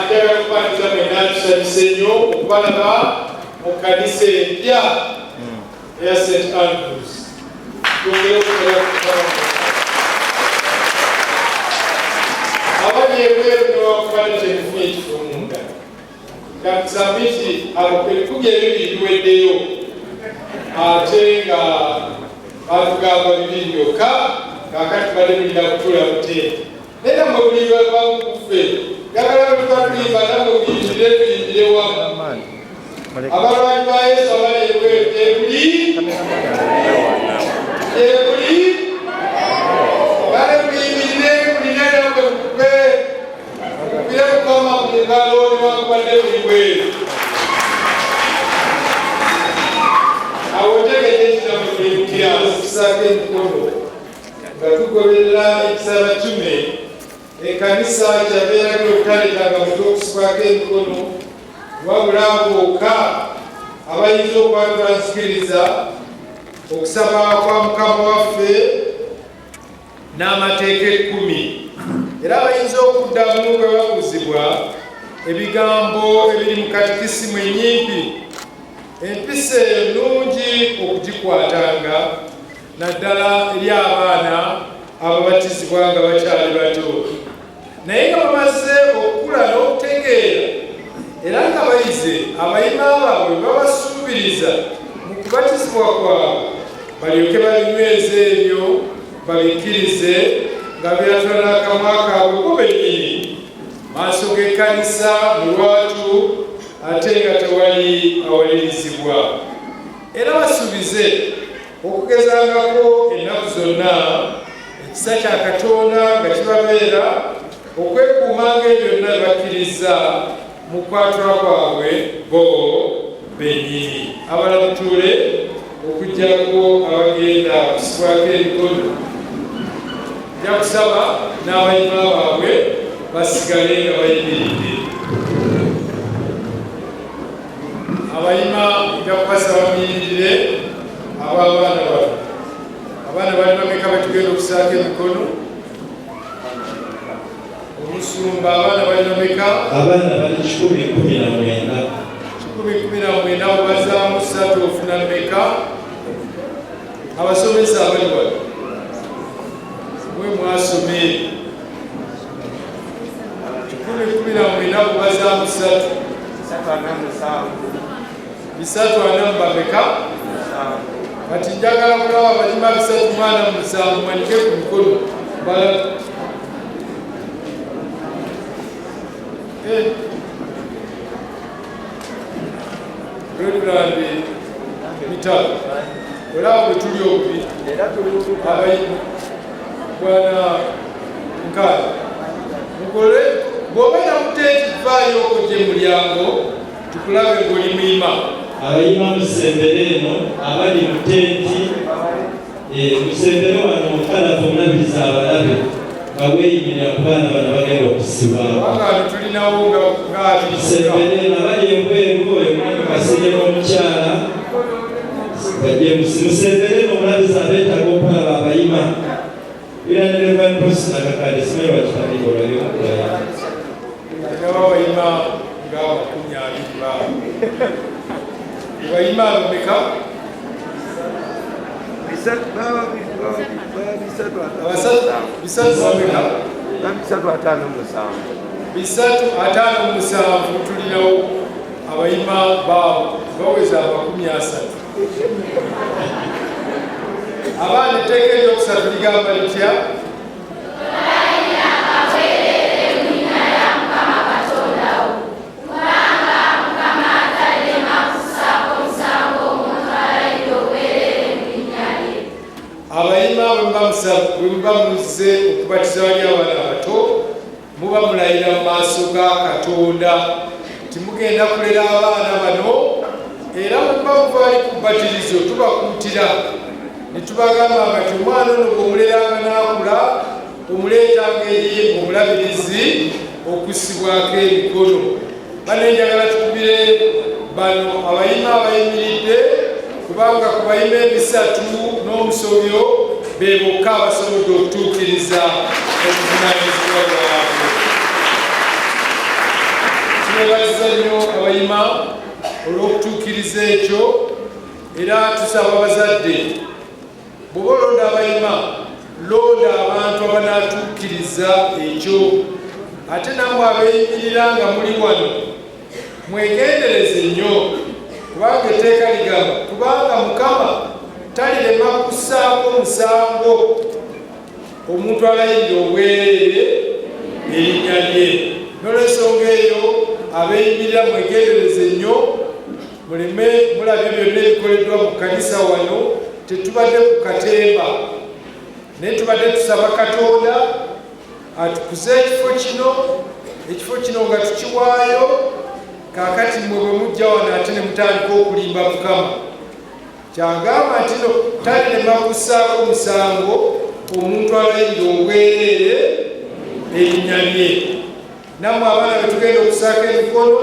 Njagala kubaniriza mwenna, tusanyuse nnyo okubalaba mu kkanisa empya eya St Andrews. Twongere okukola abali ebweru newankubadde temufunye ekifo munda. Katusambe nti ebikugi ebibiri biweddeyo, ate nga batugamba bibiri byokka. Kaakati tubadde tulina kutuula butente, naye namwe buli bakuffe njagala bwe tuba tuyimba namwe muyimbire, tuyimbire wamu. Abalwanyi ba Yesu abali ebweru, gyebuli, gyebuli, bale muyimirire, mulina namwe mukube, mukubire Mukama mu ngalo newankubadde buli bweru. Awo otegedde ekitabo okusaako emikono nga tugoberera ekisaba kime. Ekkanisa kyabeerako okutandikanga mutu okusibwako emikono, wabula bokka abayinza okwatula nzikiriza okusaba kwa Mukama waffe n'amateeka 10, era abayinza okuddamu bwe babuuzibwa ebigambo ebiri mu katikisimu ennyimpi. Empisa eyo nnungi okugikwatanga, naddala eri abaana ababatizibwa nga bakyali bato, naye nga bamaze okukula n'okutegeera era nga bayize, abayima baabwe babasuubiriza mu kubatizibwa kwabwe, balyoke babinyweze ebyo, babikkirize nga byatula n'akamwa kaabwe bo bennyini maaso g'ekkanisa mu lwatu, ate nga tewali awalirizibwa. Era basuubize okugezangako ennaku zonna ekisa kya Katonda nga kibabeera, okwekuumanga ebyo byonna bye bakkiriza mu kwatula kwabwe bo bennyini. Abala mutuule, okuggyako abagenda kusibwako emikono. Nja kusaba n'abayima baabwe basigale nga bayimiridde. Abayima nja kubasaba muyimirire, ab'abaana bano. Abaana bali bameka betugenda okusaako emikono? Omusumba, abaana bali bameka? Abaana bali 119. 119, obazaamu 3 ofuna mmeka? Abasomesa abali wano? mwasoma ebyo. 119 bw'obazaamu 3, 340 bameka? Kati njagala kulaba abayima 347, muwanike ku mikono. Bala. Eh. Reverend Mitala, olaba bwe tuli obubi abayima. Bwana Nkaali, mukole bw'obeera mutenti, vaayo okujja mulyango tukulabe ng'oli muyima. Abayima musembere eno, abali mu tenti musembere wano omukalafu omulabirizi abalabe nga weeyimirira ku baana bano bagenda okusibwako. Kubanga wano tulinawo nga 20. Musembere eno abali ebweru, oyo mwami Kasirye n'omukyala bajje musembere eno, omulabirizi abeetaaga okulaba abayima. Era ne Reverend Bruce Nakakadde simanyi wakitandika olwabyokulaya. Tulinawo abayima nga 20 baabo. Bayima bameka? Abasatu, 300 bameka? 357. 357, tulinawo abayima baabo baweza 30. Abaana, etteeka eryokusatu ligamba litya? Bwereere mu linnya lya Mukama Katonda wo, kubanga Mukama talirema kussaako omusango omuntu alayidde obwereere mu linnya lye. Abayima bwe muba muzze okubatiza bali abaana abato, muba mulayira mu maaso ga Katonda timugenda kulera abaana bano. Era bwe muba muva ali ku bbatirizo, tubakuutira ne tubagamba nga ti omwana ono bw'omuleranga n'akula, omuleetanga eri omulabirizi okussibwako emikono. Banne, njagala tukubire bano abayima abayimiridde, kubanga ku bayima 300 n'omusobyo be bokka abasobodde okutuukiriza obuvunaanyizibwa bwabwe. Tubebaziza nnyo abayima olw'okutuukiriza ekyo. Era tusaba abazadde, bw'oba olonda abayima, londa abantu abanaatuukiriza ekyo. Ate nammwe abeeyimirira nga muli wano, mwegendereze nnyo, kubanga etteeka ligamba, kubanga Mukama talirema kussaako musango omuntu alayirira obwereere erinnya lye. N'olwensonga eyo, abeeyimirira mwegendereze nnyo, muleme mulabye byonna ebikoleddwa mu kkanisa wano. Tetubadde ku katemba, naye tubadde tusaba Katonda atukuze ekifo kino, ekifo kino nga tukiwaayo. Kaakati mmwe bwe mujja wano ate ne mutandika okulimba Mukama, kyagamba nti no talirema kussaako musango omuntu alayirira obwereere erinnya lye. Nammwe abaana be tugenda okusaako emikono,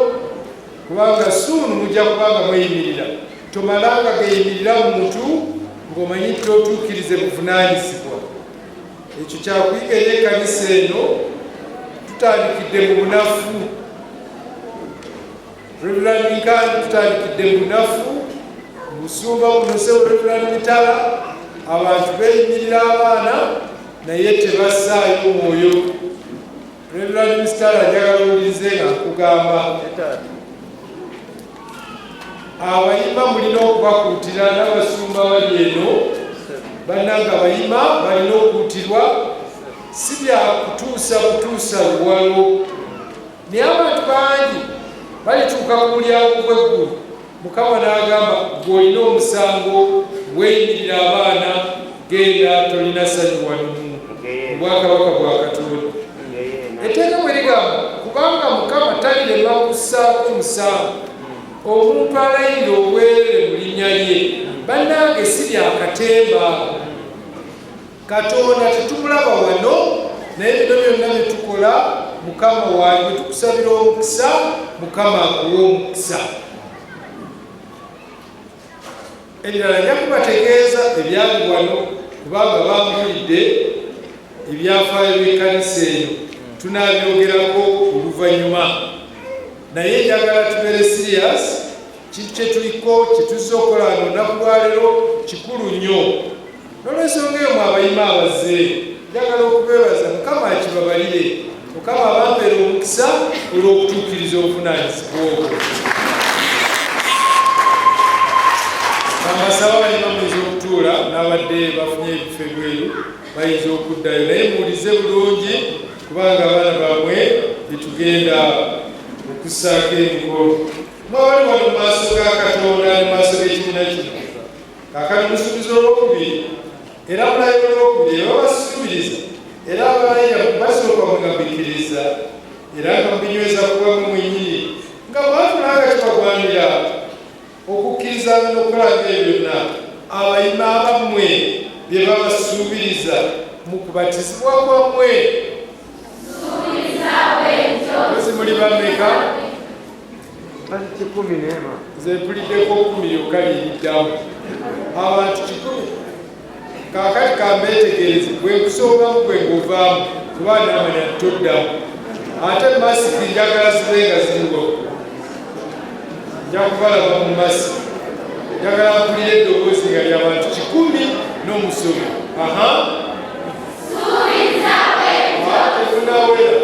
kubanga soon mujja kubanga mweyimirira, tomalanga geyimirira muntu ng'omanyi nti totuukirize buvunaanyizibwa. Ekyo kyakuyiga eri ekkanisa eno. Tutandikidde mu bunafu, Reverend Nkani, tutandikidde mu bunafu musumba buno, sebo Reverend Mitala. Abantu beeyimirira abaana naye tebassaayo mwoyo. Reverend Mitala, njagala owulirize nga nkugamba, abayima mulina okubakuutira n'abasumba bali eno. Bannanga, abayima balina okukuutirwa, si byakutuusa butuusa luwalo, naye abantu bangi balituuka ku mulyango gw'eggulu, Mukama n'agamba, "Gwe olina omusango, weeyimirira abaana, genda, tolina ssanyu wano mu bwakabaka bwa Katonda." Etteeka bwe ligamba, kubanga Mukama talirema kussaako musango omuntu alayirira obwerere mu linnya lye. Bannange, si byakatemba. Katonda tetumulaba wano, naye bino byonna bye tukola Mukama waali. Bwe tukusabira omukisa, Mukama akuwa omukisa. Ebirala nja kubategeeza ebyali wano, kubanga bambulidde ebyafaayo by'ekkanisa eno, tunabyogerako oluvannyuma. Naye njagala tubeere serious. Kintu kye tuliko, kye tuzze okukola wano olunaku lwaleero, kikulu nnyo. N'olwensonga eyo, mwe abayima abazze Njagala okubeebaza, Mukama akibabalire, Mukama abampeera omukisa olw'okutuukiriza obuvunaanyizibwa obwo. Bambasaba balina muyinza okutuula, n'abadde bafunye ebifo ebweru bayinza okuddayo, naye muwulize bulungi kubanga abaana bammwe betugenda okussaako emikolo. Mwabali wano mu maaso ga Katonda ne mu maaso g'ekibiina kino. Kaakano musuubiza olwokubiri era mulayira olwokubiri era babasuubiriza era abalayira basooka mwe nga mubikkiriza era nga mubinyweza ku bwammwe mwennyini nga mwatula nga kibagwanira okukkirizanga n'okukolanga ebyo byonna abayima bammwe bye babasuubiriza mu kubatizibwa kwammwe. Mpozi muli bameka? Nze mpuliddeko 10 lyokka lyeriddamu. Abantu 100. Kaakati kambeetegereze, bwe nkusongamu gwe ng'ovaamu kuba naamanya nti toddamu. Ate masiki njagala zibe nga ziri waggulu. Nja kubalaba mu masiki. Njagala mpulire eddoboozi nga lya bantu 100 n'omusomi. Aha. Temunawera.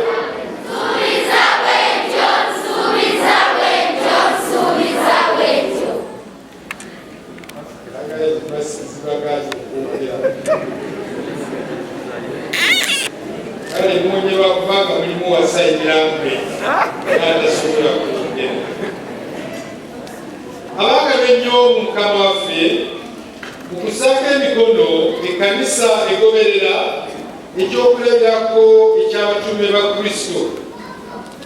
Kale muwonye lwakubanga mulimu wasayidira mwe atasobola kwogera. Abaagala ennyo mu Mukama waffe, mu kussaako emikono ekkanisa egoberera ekyokulabirako eky'abatume ba Kristo,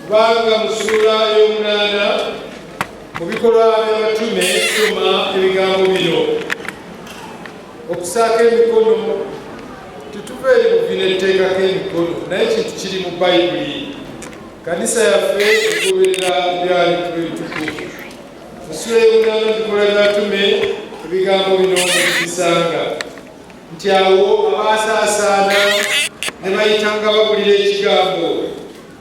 kubanga mu ssuula ey'omunaana mu bikolwa by'abatume tusoma ebigambo bino. Okusaako emikono tetuva eri buvi ne tuteekako emikono, naye kintu kiri mu Bayibuli. Kkanisa yaffe egoberera ebyawandiikibwa ebitukuvu. Mu ssuula ey'omunaana mu bikolwa by'abatume ebigambo bino mwe tubisanga nti awo abaasaasaana ne bayitanga babulira ekigambo.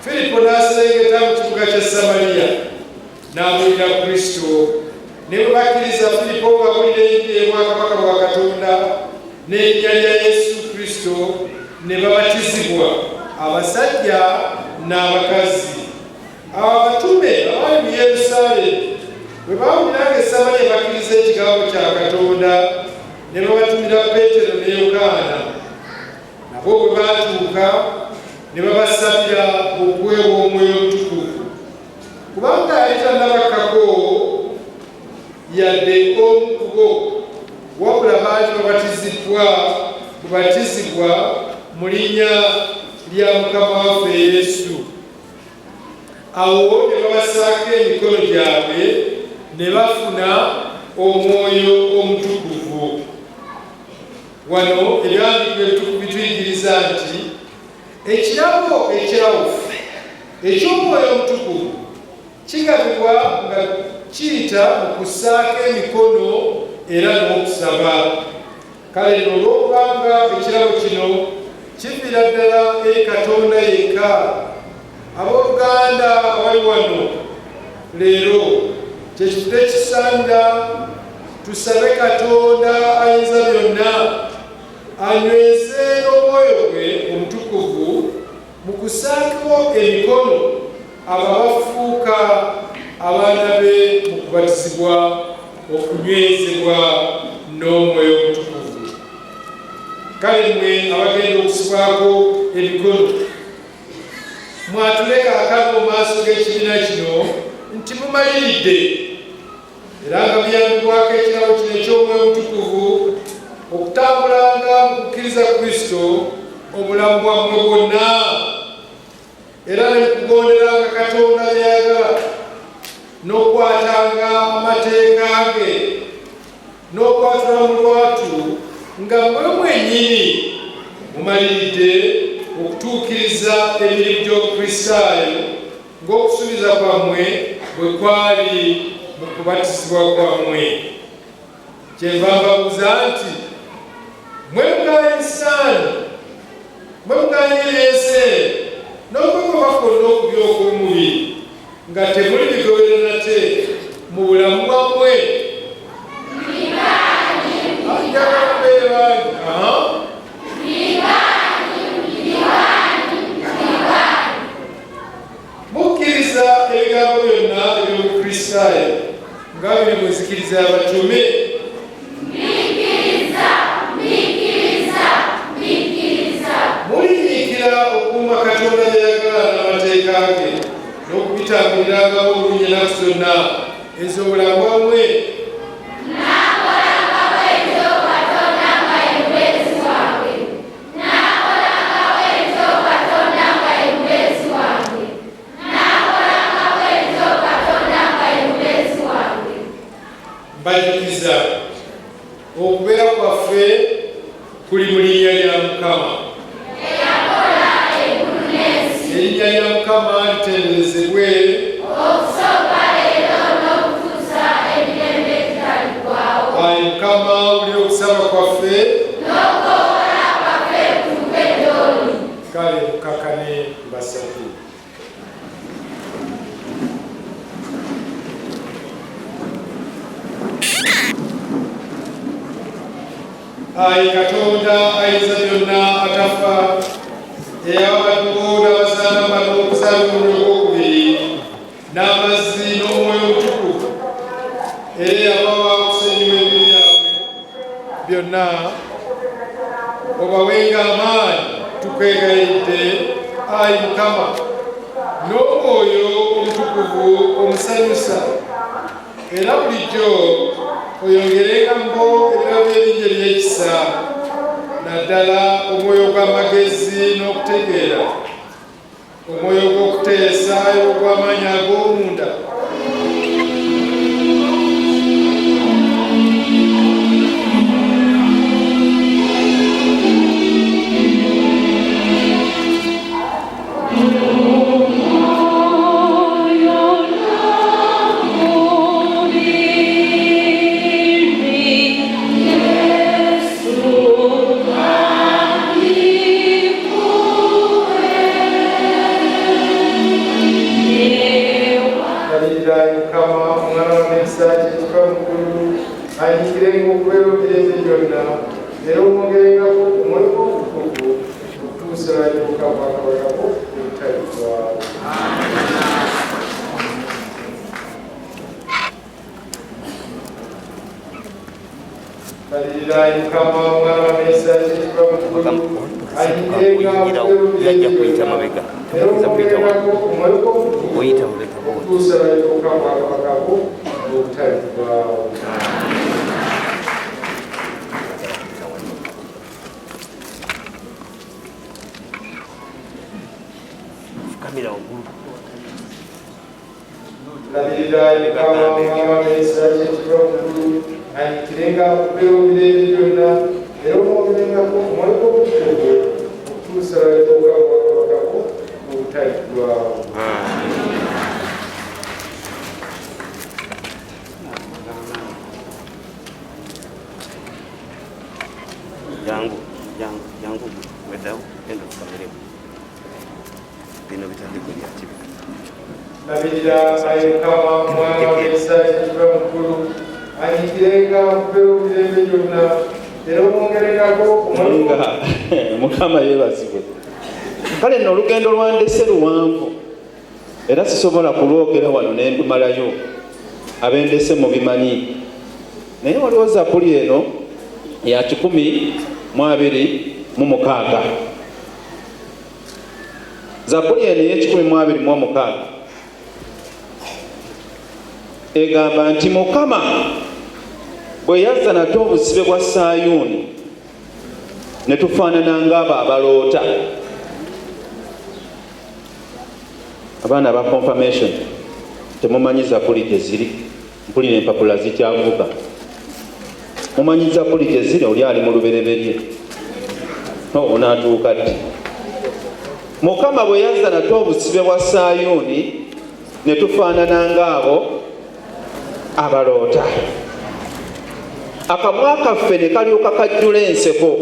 Firipo n'aserengeta mu kibuga kya Samaliya n'abuulira Kristo. Ne bwe bakkiriza Firipo ng'abuulira enjiri ey'obwakabaka bwa Katonda n'erinnya lya Yesu Kristo, ne babatizibwa, abasajja n'abakazi. Awo abatume abaali mu Yerusaalemi bwe baawulira nga e Samaliya bakkiriza ekigambo kya Katonda, ne babatumira Peetero ne Yokaana. Nabo bwe baatuuka ne babasabira okuweebwa Omwoyo Omutukuvu, kubanga yali tannabakkako yadde omu ku bo, wabula baali babatizibbwa bubatizibwa mu linnya lya Mukama waffe Yesu. Awo ne babassaako emikono gyabwe ne bafuna Omwoyo Omutukuvu. Wano ebyawandiikibwa ebitukuvu bituyigiriza nti ekirabo ekyawufu eky'Omwoyo Omutukuvu kigabibwa nga kiyita mu kussaako emikono era n'okusaba. Kale nno olw'okubanga ekirabo kino kiviira ddala eri Katonda yekka, abooluganda abali wano leero, kyekivudde kisaanira tusabe Katonda ayinza byonna anyweze n'Omwoyo gwe Omutukuvu mu kussaako emikono abo abafuuka abaana be mu kubatizibwa okunywezebwa n'Omwoyo Omutukuvu. Kale mmwe abagenda okusibwako emikono, mwatule kaakano mu maaso g'ekibiina kino nti mumaliridde era nga muyambibwako ekirabo kino eky'Omwoyo Omutukuvu okutambulanga mu kukkiriza Kristo obulamu bwammwe bwonna, era ne mukugonderanga Katonda by'ayagala, n'okukwatanga amateeka ge, n'okwatula mu lwatu nga mmwe mwennyini mumaliridde okutuukiriza emirimu gy'Obukristaayo ng'okusuubiza kwammwe bwe kwali mu kubatizibwa kwammwe. Kyenva mbabuuza nti, Mmwe mugaanye Sitaani, mmwe mugaanye eby'ensi eno n'okwegomba kwonna okubi okw'omubiri, nga temuli bigoberera nate mu bulamu bwammwe? Njagala mubeere bangi. Aha. Ekikristaayo nga biri mu nzikiriza y'Abatume? Mbikkiriza, mbikkiriza, mbikkiriza. Mulinyiikira okukuuma Katonda by'ayagala n'amateeka ge n'okubitambulirangamu obulungi ennaku zonna ez'obulamu bwammwe? Nnaakolanga bwentyo Katonda nga ye mubeezi wange. Nnaakolanga bwentyo Katonda nga ye mubeezi wange. Nnaakolanga bwentyo Katonda nga ye mubeezi wange. Mbajjukiza, okubeera kwaffe kuli mu linnya lya Mukama. Eyakola eggulu n'ensi. Erinnya lya Mukama litenderezebwe. Okusooka leero n'okutuusa emirembe egitaliggwaawo. Ayi Mukama, wulira okusaba kwaffe. N'okukoowoola kwaffe kutuuke gy'oli. Kale mukakkane mbasabire. Ayi Katonda ayinza byonna atafa, eyawa abaddu bo n'abazaana bano okuzaalibwa omulundi ogwokubiri n'amazzi n'Omwoyo Omutukuvu, era eyabawa okusonyiwa ebibi byabwe byonna, obawenga amaanyi, tukwegayiridde, ayi Mukama, n'Omwoyo Omutukuvu omusanyusa, era bulijjo oyongerenga mu bo ebirabo ebingi eby'ekisa, naddala omwoyo gw'amagezi n'okutegeera, omwoyo gw'okuteesa era ogw'amaanyi ag'omunda. Balirira Mukama omwana wa Nekisa kyekiva mu ggulu anyiikirenga okubeera emirembe gyonna era omwongerengako omwoyo gw'obutukuvu okutuusa lw'alituuka mu bwakabaka bwo obutaliggwaawo. Balirira Mukama omwana wa Nekisa kyekiva mu ggulu anyiikirenga okubeera emirembe gyonna era omwongerengako omwoyo gw'obutukuvu okutuusa lw'alituuka mu bwakabaka bwo obutaliggwaawo. Fukamira waggulu. Labirira Mukama omwana wa Nekisa kyekiva mu ggulu anyiikirenga okubeera emirembe gyonna era omwongerengako omwoyo gw'obutukuvu okutuusa lw'alituuka mu bwakabaka bwo obutaliggwaawo. Jangu, jangu, jangu weddawo genda ofukamireko. Bino bitandiko bya kibi. Labirira ayi Mukama omwana wa Nekisa kyekiva mu ggulu anyiikirenga okubeera emirembe gyonna era omwongerengako omwoyo Nga Mukama yeebazibwe. Kale nno olugendo lwandese luwanvu era sisobola kulwogera wano ne ndumalayo, abendese mubimanyi. Naye waliwo zabbuli eno ya 126. Zabbuli eno ey'ekikumi mu abiri mu omukaaga egamba nti Mukama bwe yazza nate obusibe bwa Sayuuni ne tufaanana ng'abo abaloota. Abaana aba confirmation temumanyi zabbuli gye ziri, mpulira empapula zikyavuga. Mumanyi zabbuli gye ziri? Oli ali mu lubereberye, onaatuuka ddi? Mukama bwe yazza nate obusibe bwa Sayuuni ne tufaanana ng'abo abaloota. Akamwa kaffe ne kalyoka kajjula enseko,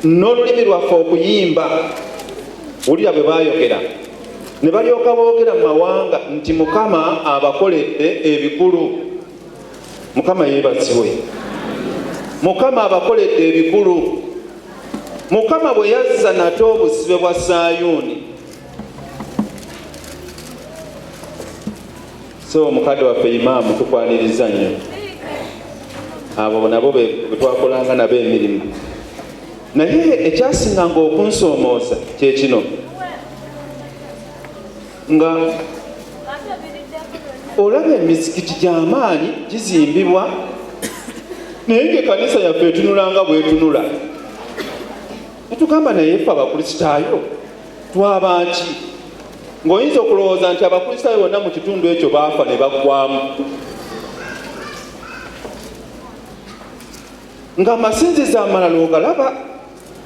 n'olulimi lwaffe okuyimba. Wulira bwe baayogera, ne balyoka boogera mu mawanga nti Mukama abakoledde ebikulu. Mukama yeebazibwe. Mukama abakoledde ebikulu. Mukama bwe yazza nate obusibe bwa Sayuuni. So omukadde waffe imaamu tukwaniriza nnyo. Abo nabo be twakolanga nabo emirimu. Naye ekyasinganga okunsoomooza kye kino, nga olaba emizikiti gy'amaanyi gizimbibwa, naye ng'ekkanisa yaffe etunula nga bw'etunula. Netugamba naye ffe Abakristaayo twaba ki? Ng'oyinza okulowooza nti Abakristaayo bonna mu kitundu ekyo baafa ne baggwamu. Ng'amasinzizo amalala ogalaba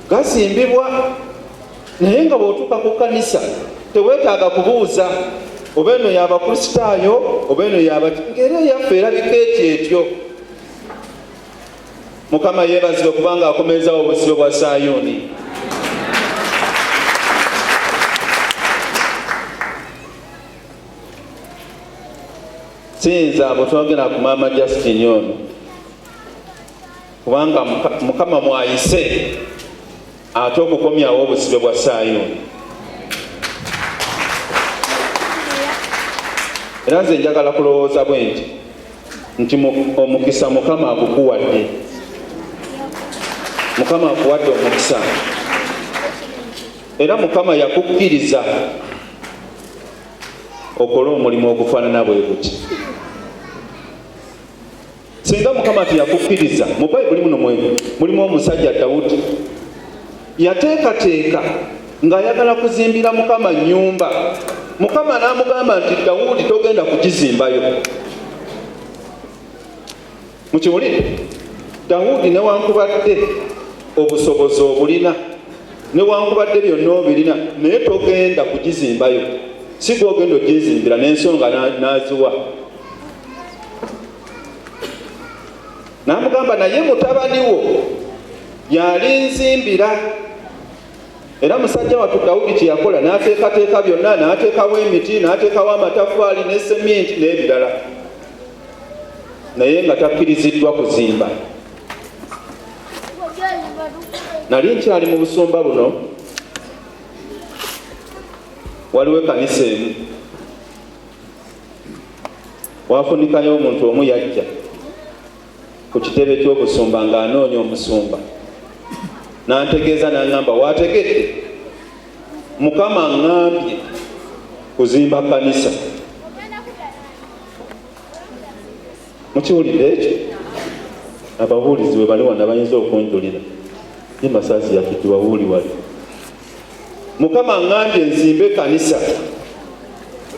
gazimbibwa, naye nga bw'otuuka ku kkanisa teweetaaga kubuuza oba eno y'Abakristaayo oba eno y'abaki, ng'era eyaffe erabika etyo etyo. Mukama yeebazibwe kubanga akomezawo obusibe bwa Sayuuni. Siyinza bwetwogera ku Maama Justine ono, kubanga Mukama mwayise ate okukomyawo obusibe bwa Sayuuni. Era nze njagala kulowooza bwe nti nti omukisa Mukama agukuwadde. Mukama akuwadde omukisa, era Mukama yakukkiriza okole omulimu ogufaanana bwe guti. Singa Mukama teyakukkiriza, mu Bayibuli muno mulimu omusajja Dawudi yateekateeka ng'ayagala kuzimbira Mukama nnyumba. Mukama n'amugamba nti Dawudi togenda kugizimbayo. Mukiwulire, Dawudi newankubadde obusobozi obulina, newankubadde byonna obirina, naye togenda kugizimbayo. Si gw'ogenda ogizimbira, n'ensonga n'aziwa. N'amugamba naye mutabani wo yalinzimbira. Era musajja wattu Dawudi kye yakola, n'ateekateeka byonna, n'ateekawo emiti, n'ateekawo amataffaali ne seminti n'ebirala, naye nga takkiriziddwa kuzimba. Nali nkyali mu busumba buno, waliwo ekkanisa emu wafunikayo omuntu omu yajja ku kitebe ky'obusumba ng'anoonya omusumba, n'antegeeza n'aŋŋamba, waategedde Mukama aŋŋambye kuzimba kkanisa. Mukiwulidde ekyo? Ababuulizi we bali wano bayinza okunjulira, ye Masaazi yaffe tubabuuli wali. Mukama aŋŋambye nzimbe ekkanisa.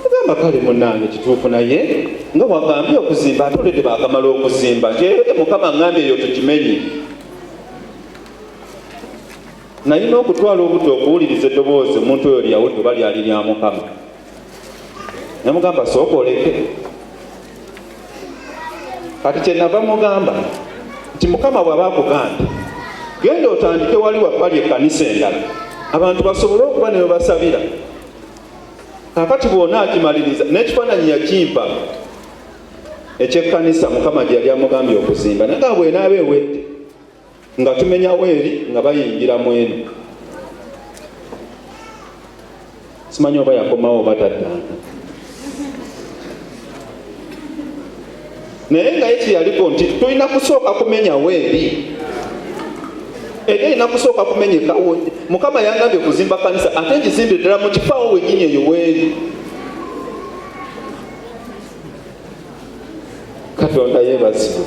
Mugamba kale munnange kituufu, naye nga wagambye okuzimba ate olede baakamala okuzimba. Nti Mukama aŋŋambye eyo tukimenye. Nalina okutwala obudde okuwuliriza eddoboozi omuntu oyo lyeyawulira oba lyali lya Mukama. Namugamba sooka oleke. Kati kyenava mugamba nti Mukama bw'aba akugambye genda otandike wali wabbali ekkanisa endala abantu basobole okuba ne webasabira. Kaakati bw'onaakimaliriza, n'ekifaananyi yakimpa eky'ekkanisa Mukama gye yali amugambye okuzimba, naye nga bw'enaaba ewedde nga tumenyawo eri nga bayingira mu eno. Simanyi oba yakomawo oba taddanga, naye nga ye kyeyaliko nti tulina kusooka kumenyawo eri, eri erina kusooka kumenyekawo. Mukama yangambye kuzimba kanisa ate ngizimbire ddala mu kifo awo wennyini eyo weeri. Katonda yeebazibwe.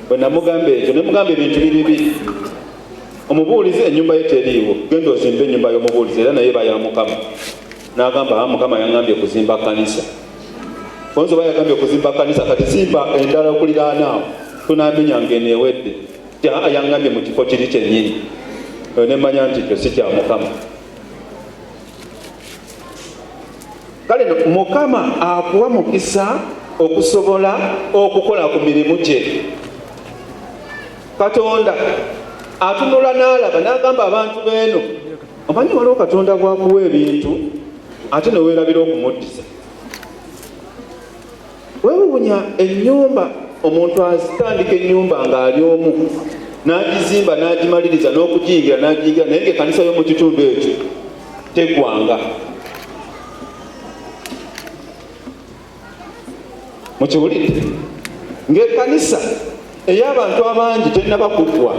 Bwe namugamba ekyo, ne mugamba ebintu biri bibiri. Omubuulizi ennyumba ye teriiwo, genda ozimbe ennyumba y'omubuulizi era naye eba ya Mukama. N'agamba, ah, Mukama yaŋŋambye kuzimba kkanisa. Oyinza oba yagambye okuzimba kkanisa, kati zimba endala okuliraana awo, tunaamenya ng'eno ewedde. Nti, ah, yaŋŋambye mu kifo kiri kyennyini. Ne mmanya nti ekyo si kya Mukama. Kale no Mukama akuwa mukisa okusobola okukola ku mirimu gye. Katonda atunula n'alaba n'agamba abantu beeno, omanyi waliwo Katonda bw'akuwa ebintu ate ne weerabira okumuddiza. Weewuunya ennyumba, omuntu atandika ennyumba ng'ali omu n'agizimba n'agimaliriza n'okugiyingira n'agiyingira, naye ng'ekkanisa y'omu kitundu ekyo teggwanga. Mukiwulidde? Ng'ekkanisa ey'abantu abangi tennaba kuggwa,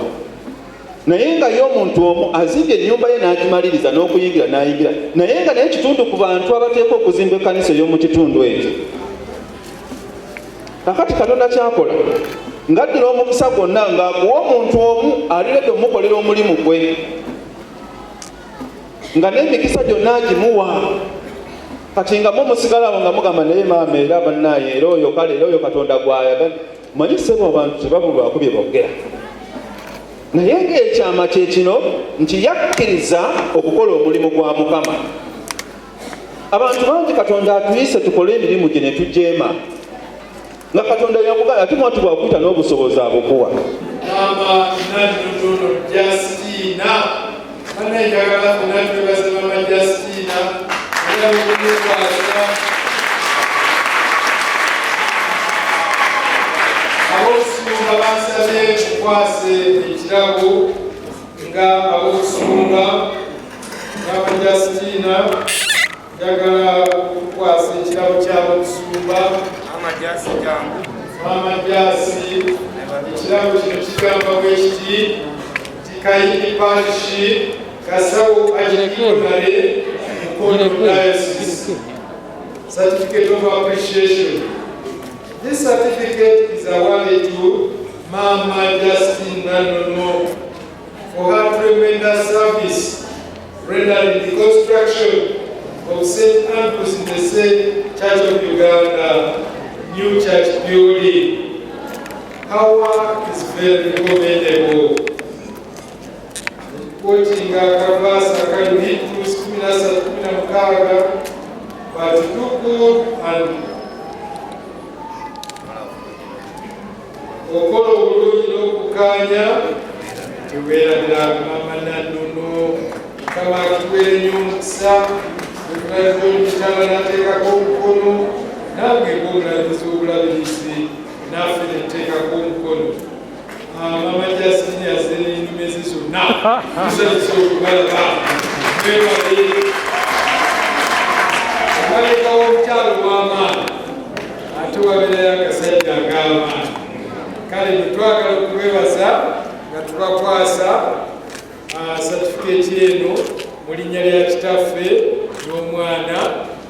naye nga ye omuntu omu azimbye ennyumba ye n'agimaliriza n'okuyingira n'ayingira, naye nga naye kitundu ku bantu abateekwa okuzimba ekkanisa ey'omu kitundu ekyo. Kakati Katonda kyakola ng'addira omukisa gwonna ng'aguwa omuntu omu aliredde omukolera omulimu gwe, nga n'emikisa gyonna agimuwa. Kati nga mwe musigala awo nga mugamba, naye maama, era bannaaye, era oyo kale, era oyo Katonda gw'ayagala. Manyi ssebo, abantu tebabulwako bye boogera, naye ng'ekyama kye kino nti yakkiriza okukola omulimu gwa Mukama. Abantu bangi Katonda atuyise tukole emirimu gye ne tujeema, nga Katonda yakugamba ate mwatu bwakuyita n'obusobozi abukuwa. Maama Nannono Justina, banaye njagala ffenna twebaze Maama Justina era okumwekwasa. Ab'obusumba bansabye nkukwase ekirabo nga ab'obusumba. Maama Justina, njagala okukwasa ekirabo ky'ab'obusumba. Maama Jasi, ekirabo kino kigamba bwe kiti nti Kayini Parish, Kasawo Archdeaconry, Mukono Diocese. Certificate of appreciation. This certificate is awarded to Mama Justine Nanono for her tremendous service rendered in the construction of St. Andrews in the State Church of Uganda new church building. Her work is very commendable. Quoting akaverse akali Hebrews 13:16, but do good and okola obulungi n'okukkaanya teweerabira. Mama Nannono, Mukama akuweere nnyo omukisa. Omulabirizi omukyala n'ateekako omukono, nange ng'omulabirizi w'obulabirizi naffe ne tuteekako omukono. Mama Justine azze n'ennume ze zonna, tusanyuse okubalaba. Mwebale. Emabega w'omukyalo w'amaanyi ate wabeerayo akasajja ag'amaanyi. Kale bwe twagala okubebaza nga tubakwasa satifikeeti eno mu linnya lya Kitaffe n'Omwana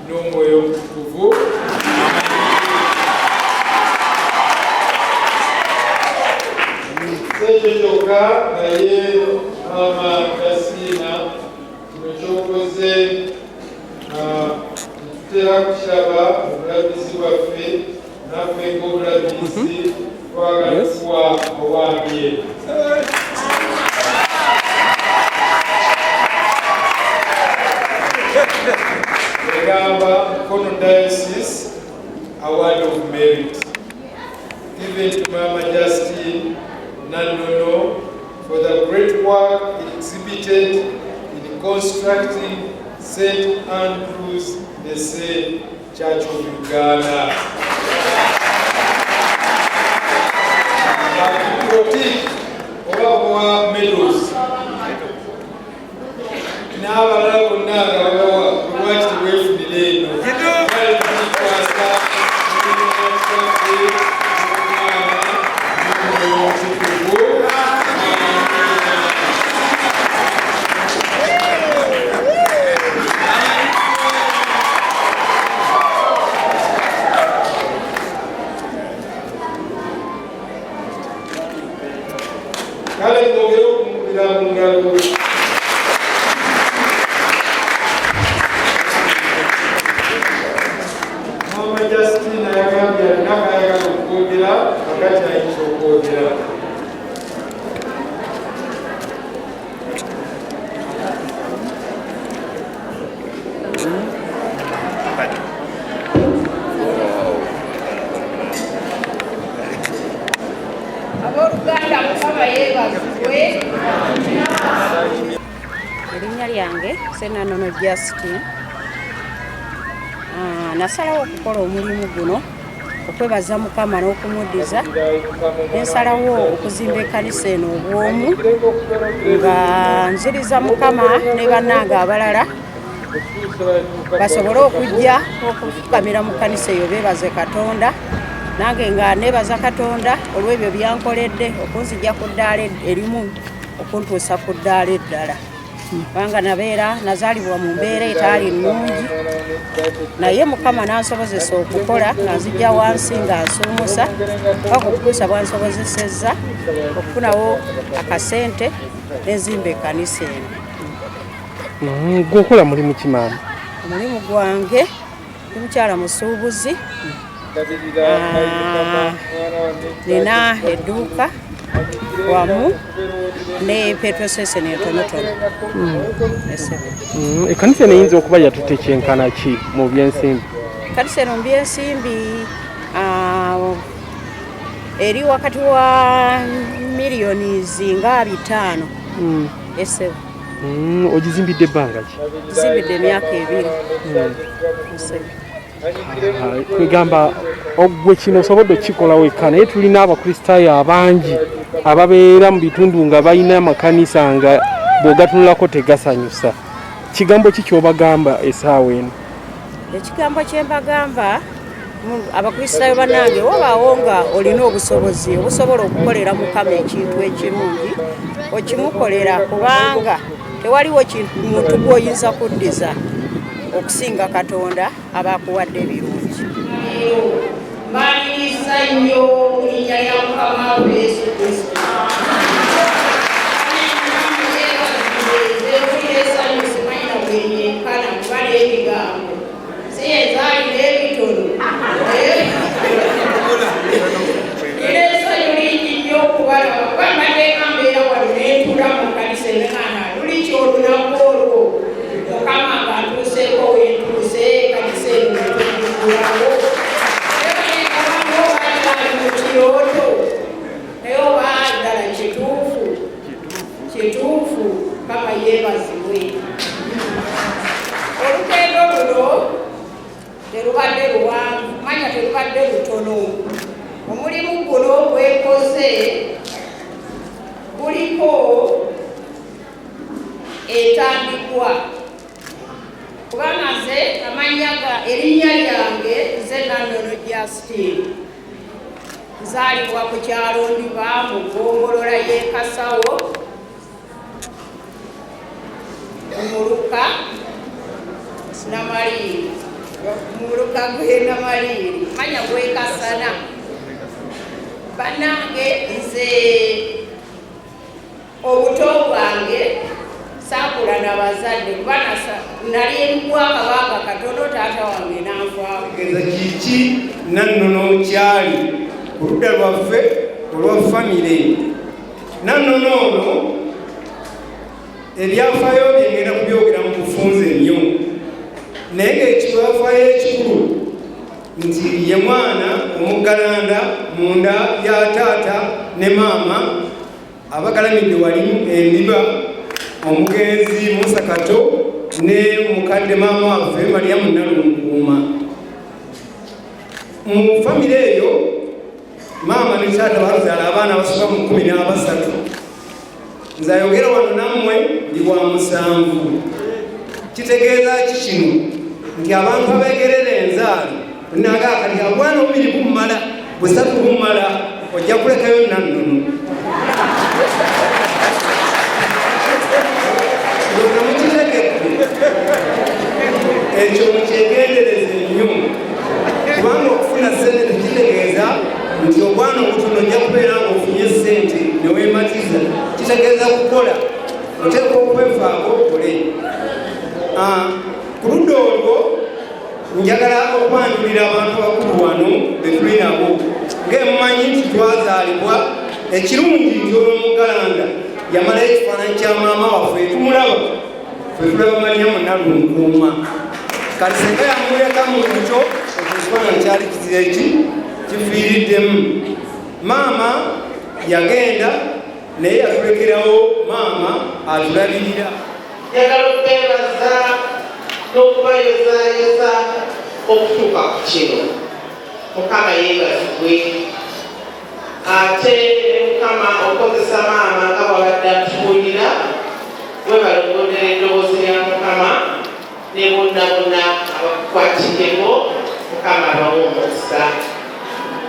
n'Omwoyo Omutukuvu. Ekyo kyokka, naye Maama Justina, kino kyokoze tetutera kukiraba mu bulabirizi bwaffe. Naffe ng'obulabirizi twagala kuwa award eno. Egamba Mukono Diocese Award of Merit given to Mama Justine Nanono for the great work exhibited in constructing St. Andrews the Church of Uganda. Bakiprotik oba bawa medals n'abalala bonna nga babawa, lwaki teweefunira eno? Kale tukikwasa mu linnya lya Kitaffe n'Omwana n'Omwoyo Omutukuvu. Amiina. Kale mwongere okumukubira mu ngalo. Mama Justina yagambye alina kayagala okwogera, kakati ayinza okwogera. Abooluganda, Mukama yeebazibwe. Erinnya lyange Senanono Justin. Nasalawo okukola omulimu guno okwebaza Mukama n'okumuddiza. Nensalawo okuzimba ekkanisa eno obwomu nga nziriza Mukama ne bannange abalala basobole okujja okufukamira mu kkanisa eyo beebaze Katonda. Nange nga nebaza Katonda olw'ebyo byankoledde okunzija ku ddaala erimu okuntuusa ku ddaala eddala, kubanga nabeera nazaalibwa mu mbeera etaali nnungi, naye Mukama n'ansobozesa okukola nga nzija wansi nga nsuumusa paka okutuusa bwansobozesezza okufunawo akasente nenzimba ekkanisa eno. Gwokola mulimu ki maama? Omulimu gwange ndi mukyala musuubuzi, nina edduuka wamu ne petrol station entonotono. Ekkanisa eno eyinza okuba yatutte kyenkana ki mu byensimbi? Ekkanisa eno mu byensimbi eri wakati wa miliyoni nga 500. Esebo. Ogizimbidde ebbanga ki? Zimbidde emyaka 2. Kwegamba ogwe kino osobodde okukikola wekka, naye tulina Abakristaayo abangi ababeera mu bitundu nga balina amakanisa nga bw'ogatunulako tegasanyusa. Kigambo ki ky'obagamba essaawa eno? Ekigambo kye mbagamba Abakristaayo bannange, wabaawo nga olina obusobozi obusobola okukolera Mukama ekintu ekirungi, okimukolera, kubanga tewaliwo muntu gw'oyinza kuddiza okusinga Katonda aba akuwadde ebirungi. Mbaniriza nnyo mu linnya lya Mukama waffe Yesu Kristo. Essanyu simanyi na bwenyenkana kuba n'ebigambo si enzaalira ebitono. Nina essanyu lingi nnyo okubalaba, kuba mbadde nga mbeera wano ne ntuula mu kkanisa eŋŋaana luli ky'olunaku olwo Mukama ng'antuuseeko wentuuse ekkanisa eno netugigulawo. Oba mu kirooto, naye oba ddala kituufu, kituufu. Mukama yeebazibwe. Olugendo luno terubadde luwanvu, manya terubadde lutono. Omulimu guno gwekoze guliko etandikwa, kubanga nze amannya ga erinnya lyange nze Nannono Justine, nzaalibwa ku kyalo Ndiba mu ggombolola y'e Kasawo mu muluka Namaliiri, muluka gw'e Namaliiri, manya gw'e Kasana. Bannange, nze obuto bwange saakula na bazadde, kuba nali mbwakabanga katono taata wange nanfaako. Tegeeza kiki Nannono kyali ku ludda lwaffe olwa famire. Nannono ono ebyafaayo bye ngenda kubyogera mu bufunze nnyo, naye ng'ekibyafaayo ekikulu nti ye mwana omuggalanda munda ya taata ne maama abagalamidde wali endiba, omugenzi Musa Kato ne mukadde maama waffe Mariyamu Nalunkuuma. Mu famire eyo maama ne taata bazaala abaana basoba mu 13. Nze ayogera wano nammwe ndi wa musanvu. Kitegeeza ki kino? Nti abantu abegerera enzaalo naga kati obwana obubiri bummala, busatu bummala, ojja kulekayo Nannono. Ndowooza mukitegedde ekyo, mukyegendereze nnyo, kubanga okufuna sente tekitegeeza nti obwana obutono ojja kubeera nga ofunye sente newematiza. Kitegeeza kukola, oteekwa okwefaako okole. Ku ludda olwo njagala okwanjulira abantu abakulu wano betuli nabo. Ng'emumanyi nti twazaalibwa ekirungi nti olwo muggalanda yamalayo ekifaananyi kya maama waffe, tumulaba ffe tulaba Mariyamu Nalunkuuma. Kati senga yamuleka mu buto, ekyo ekifaananyi kyali kizira eki kifiiriddemu. Maama yagenda, naye yatulekerawo maama atulabirira. Njagala okwebaza n'okubayozaayoza okutuuka ku kino. Mukama yeebazibwe. Ate ne Mukama okozesa maama nga bwabadde atubuulira, webale okugondera eddoboozi lya Mukama ne bonna bonna abakukwatiddeko. Mukama abawe omukisa.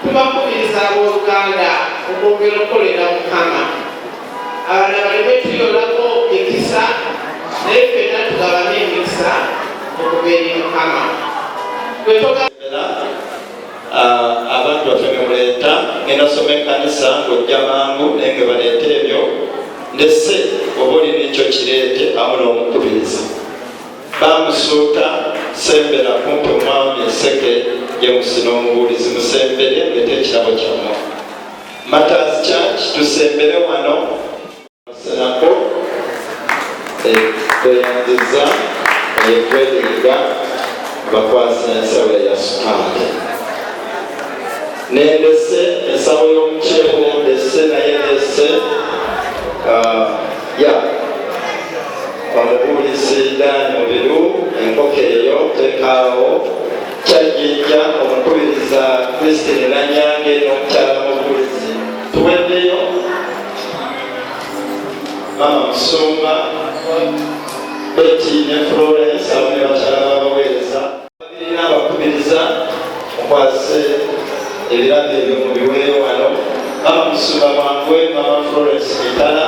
Tubakubiriza abooluganda okwongera okukolera Mukama. Abalala baleme tuyolako mikisa, naye ffenna tugabane emikisa okuva eri Mukama. Abantu baffe ngemuleeta ngenda soma ekkanisa ng'ojja mangu, naye nge baleeta ebyo ndese oba olina ekyo kireete awo n'omukubiriza. Bamusuuta sembera kumpi omwami Enseke James n'omubuulizi musembere ngete ekirabo kyammwe. Matters Church tusembere wano senako tweyanziza ekweringa bakwasa ensawo ya sukaali nendese ensawo y'omuceere ndese naye ndese ya omubuulizi Dan Mubiru enkoko eyo tekaawo kyajjinja omukubiriza Christine Nanyange n'omukyala mubuulizi tuweddeyo Mama Musumba Betty ne Florence abamu ne bakyala babaweereza birina abakubiriza mukwase ebirabo ebyo mubiweeyo wano. Mama Musumba Mwangwe, Mama Florence Mitala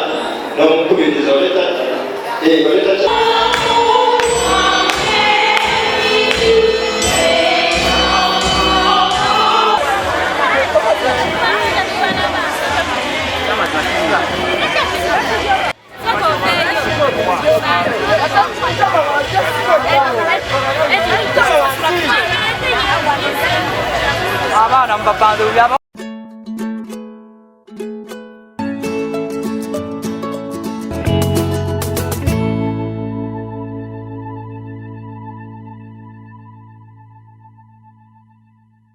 n'omukubiriza oleta oleta Abaana mubapanze.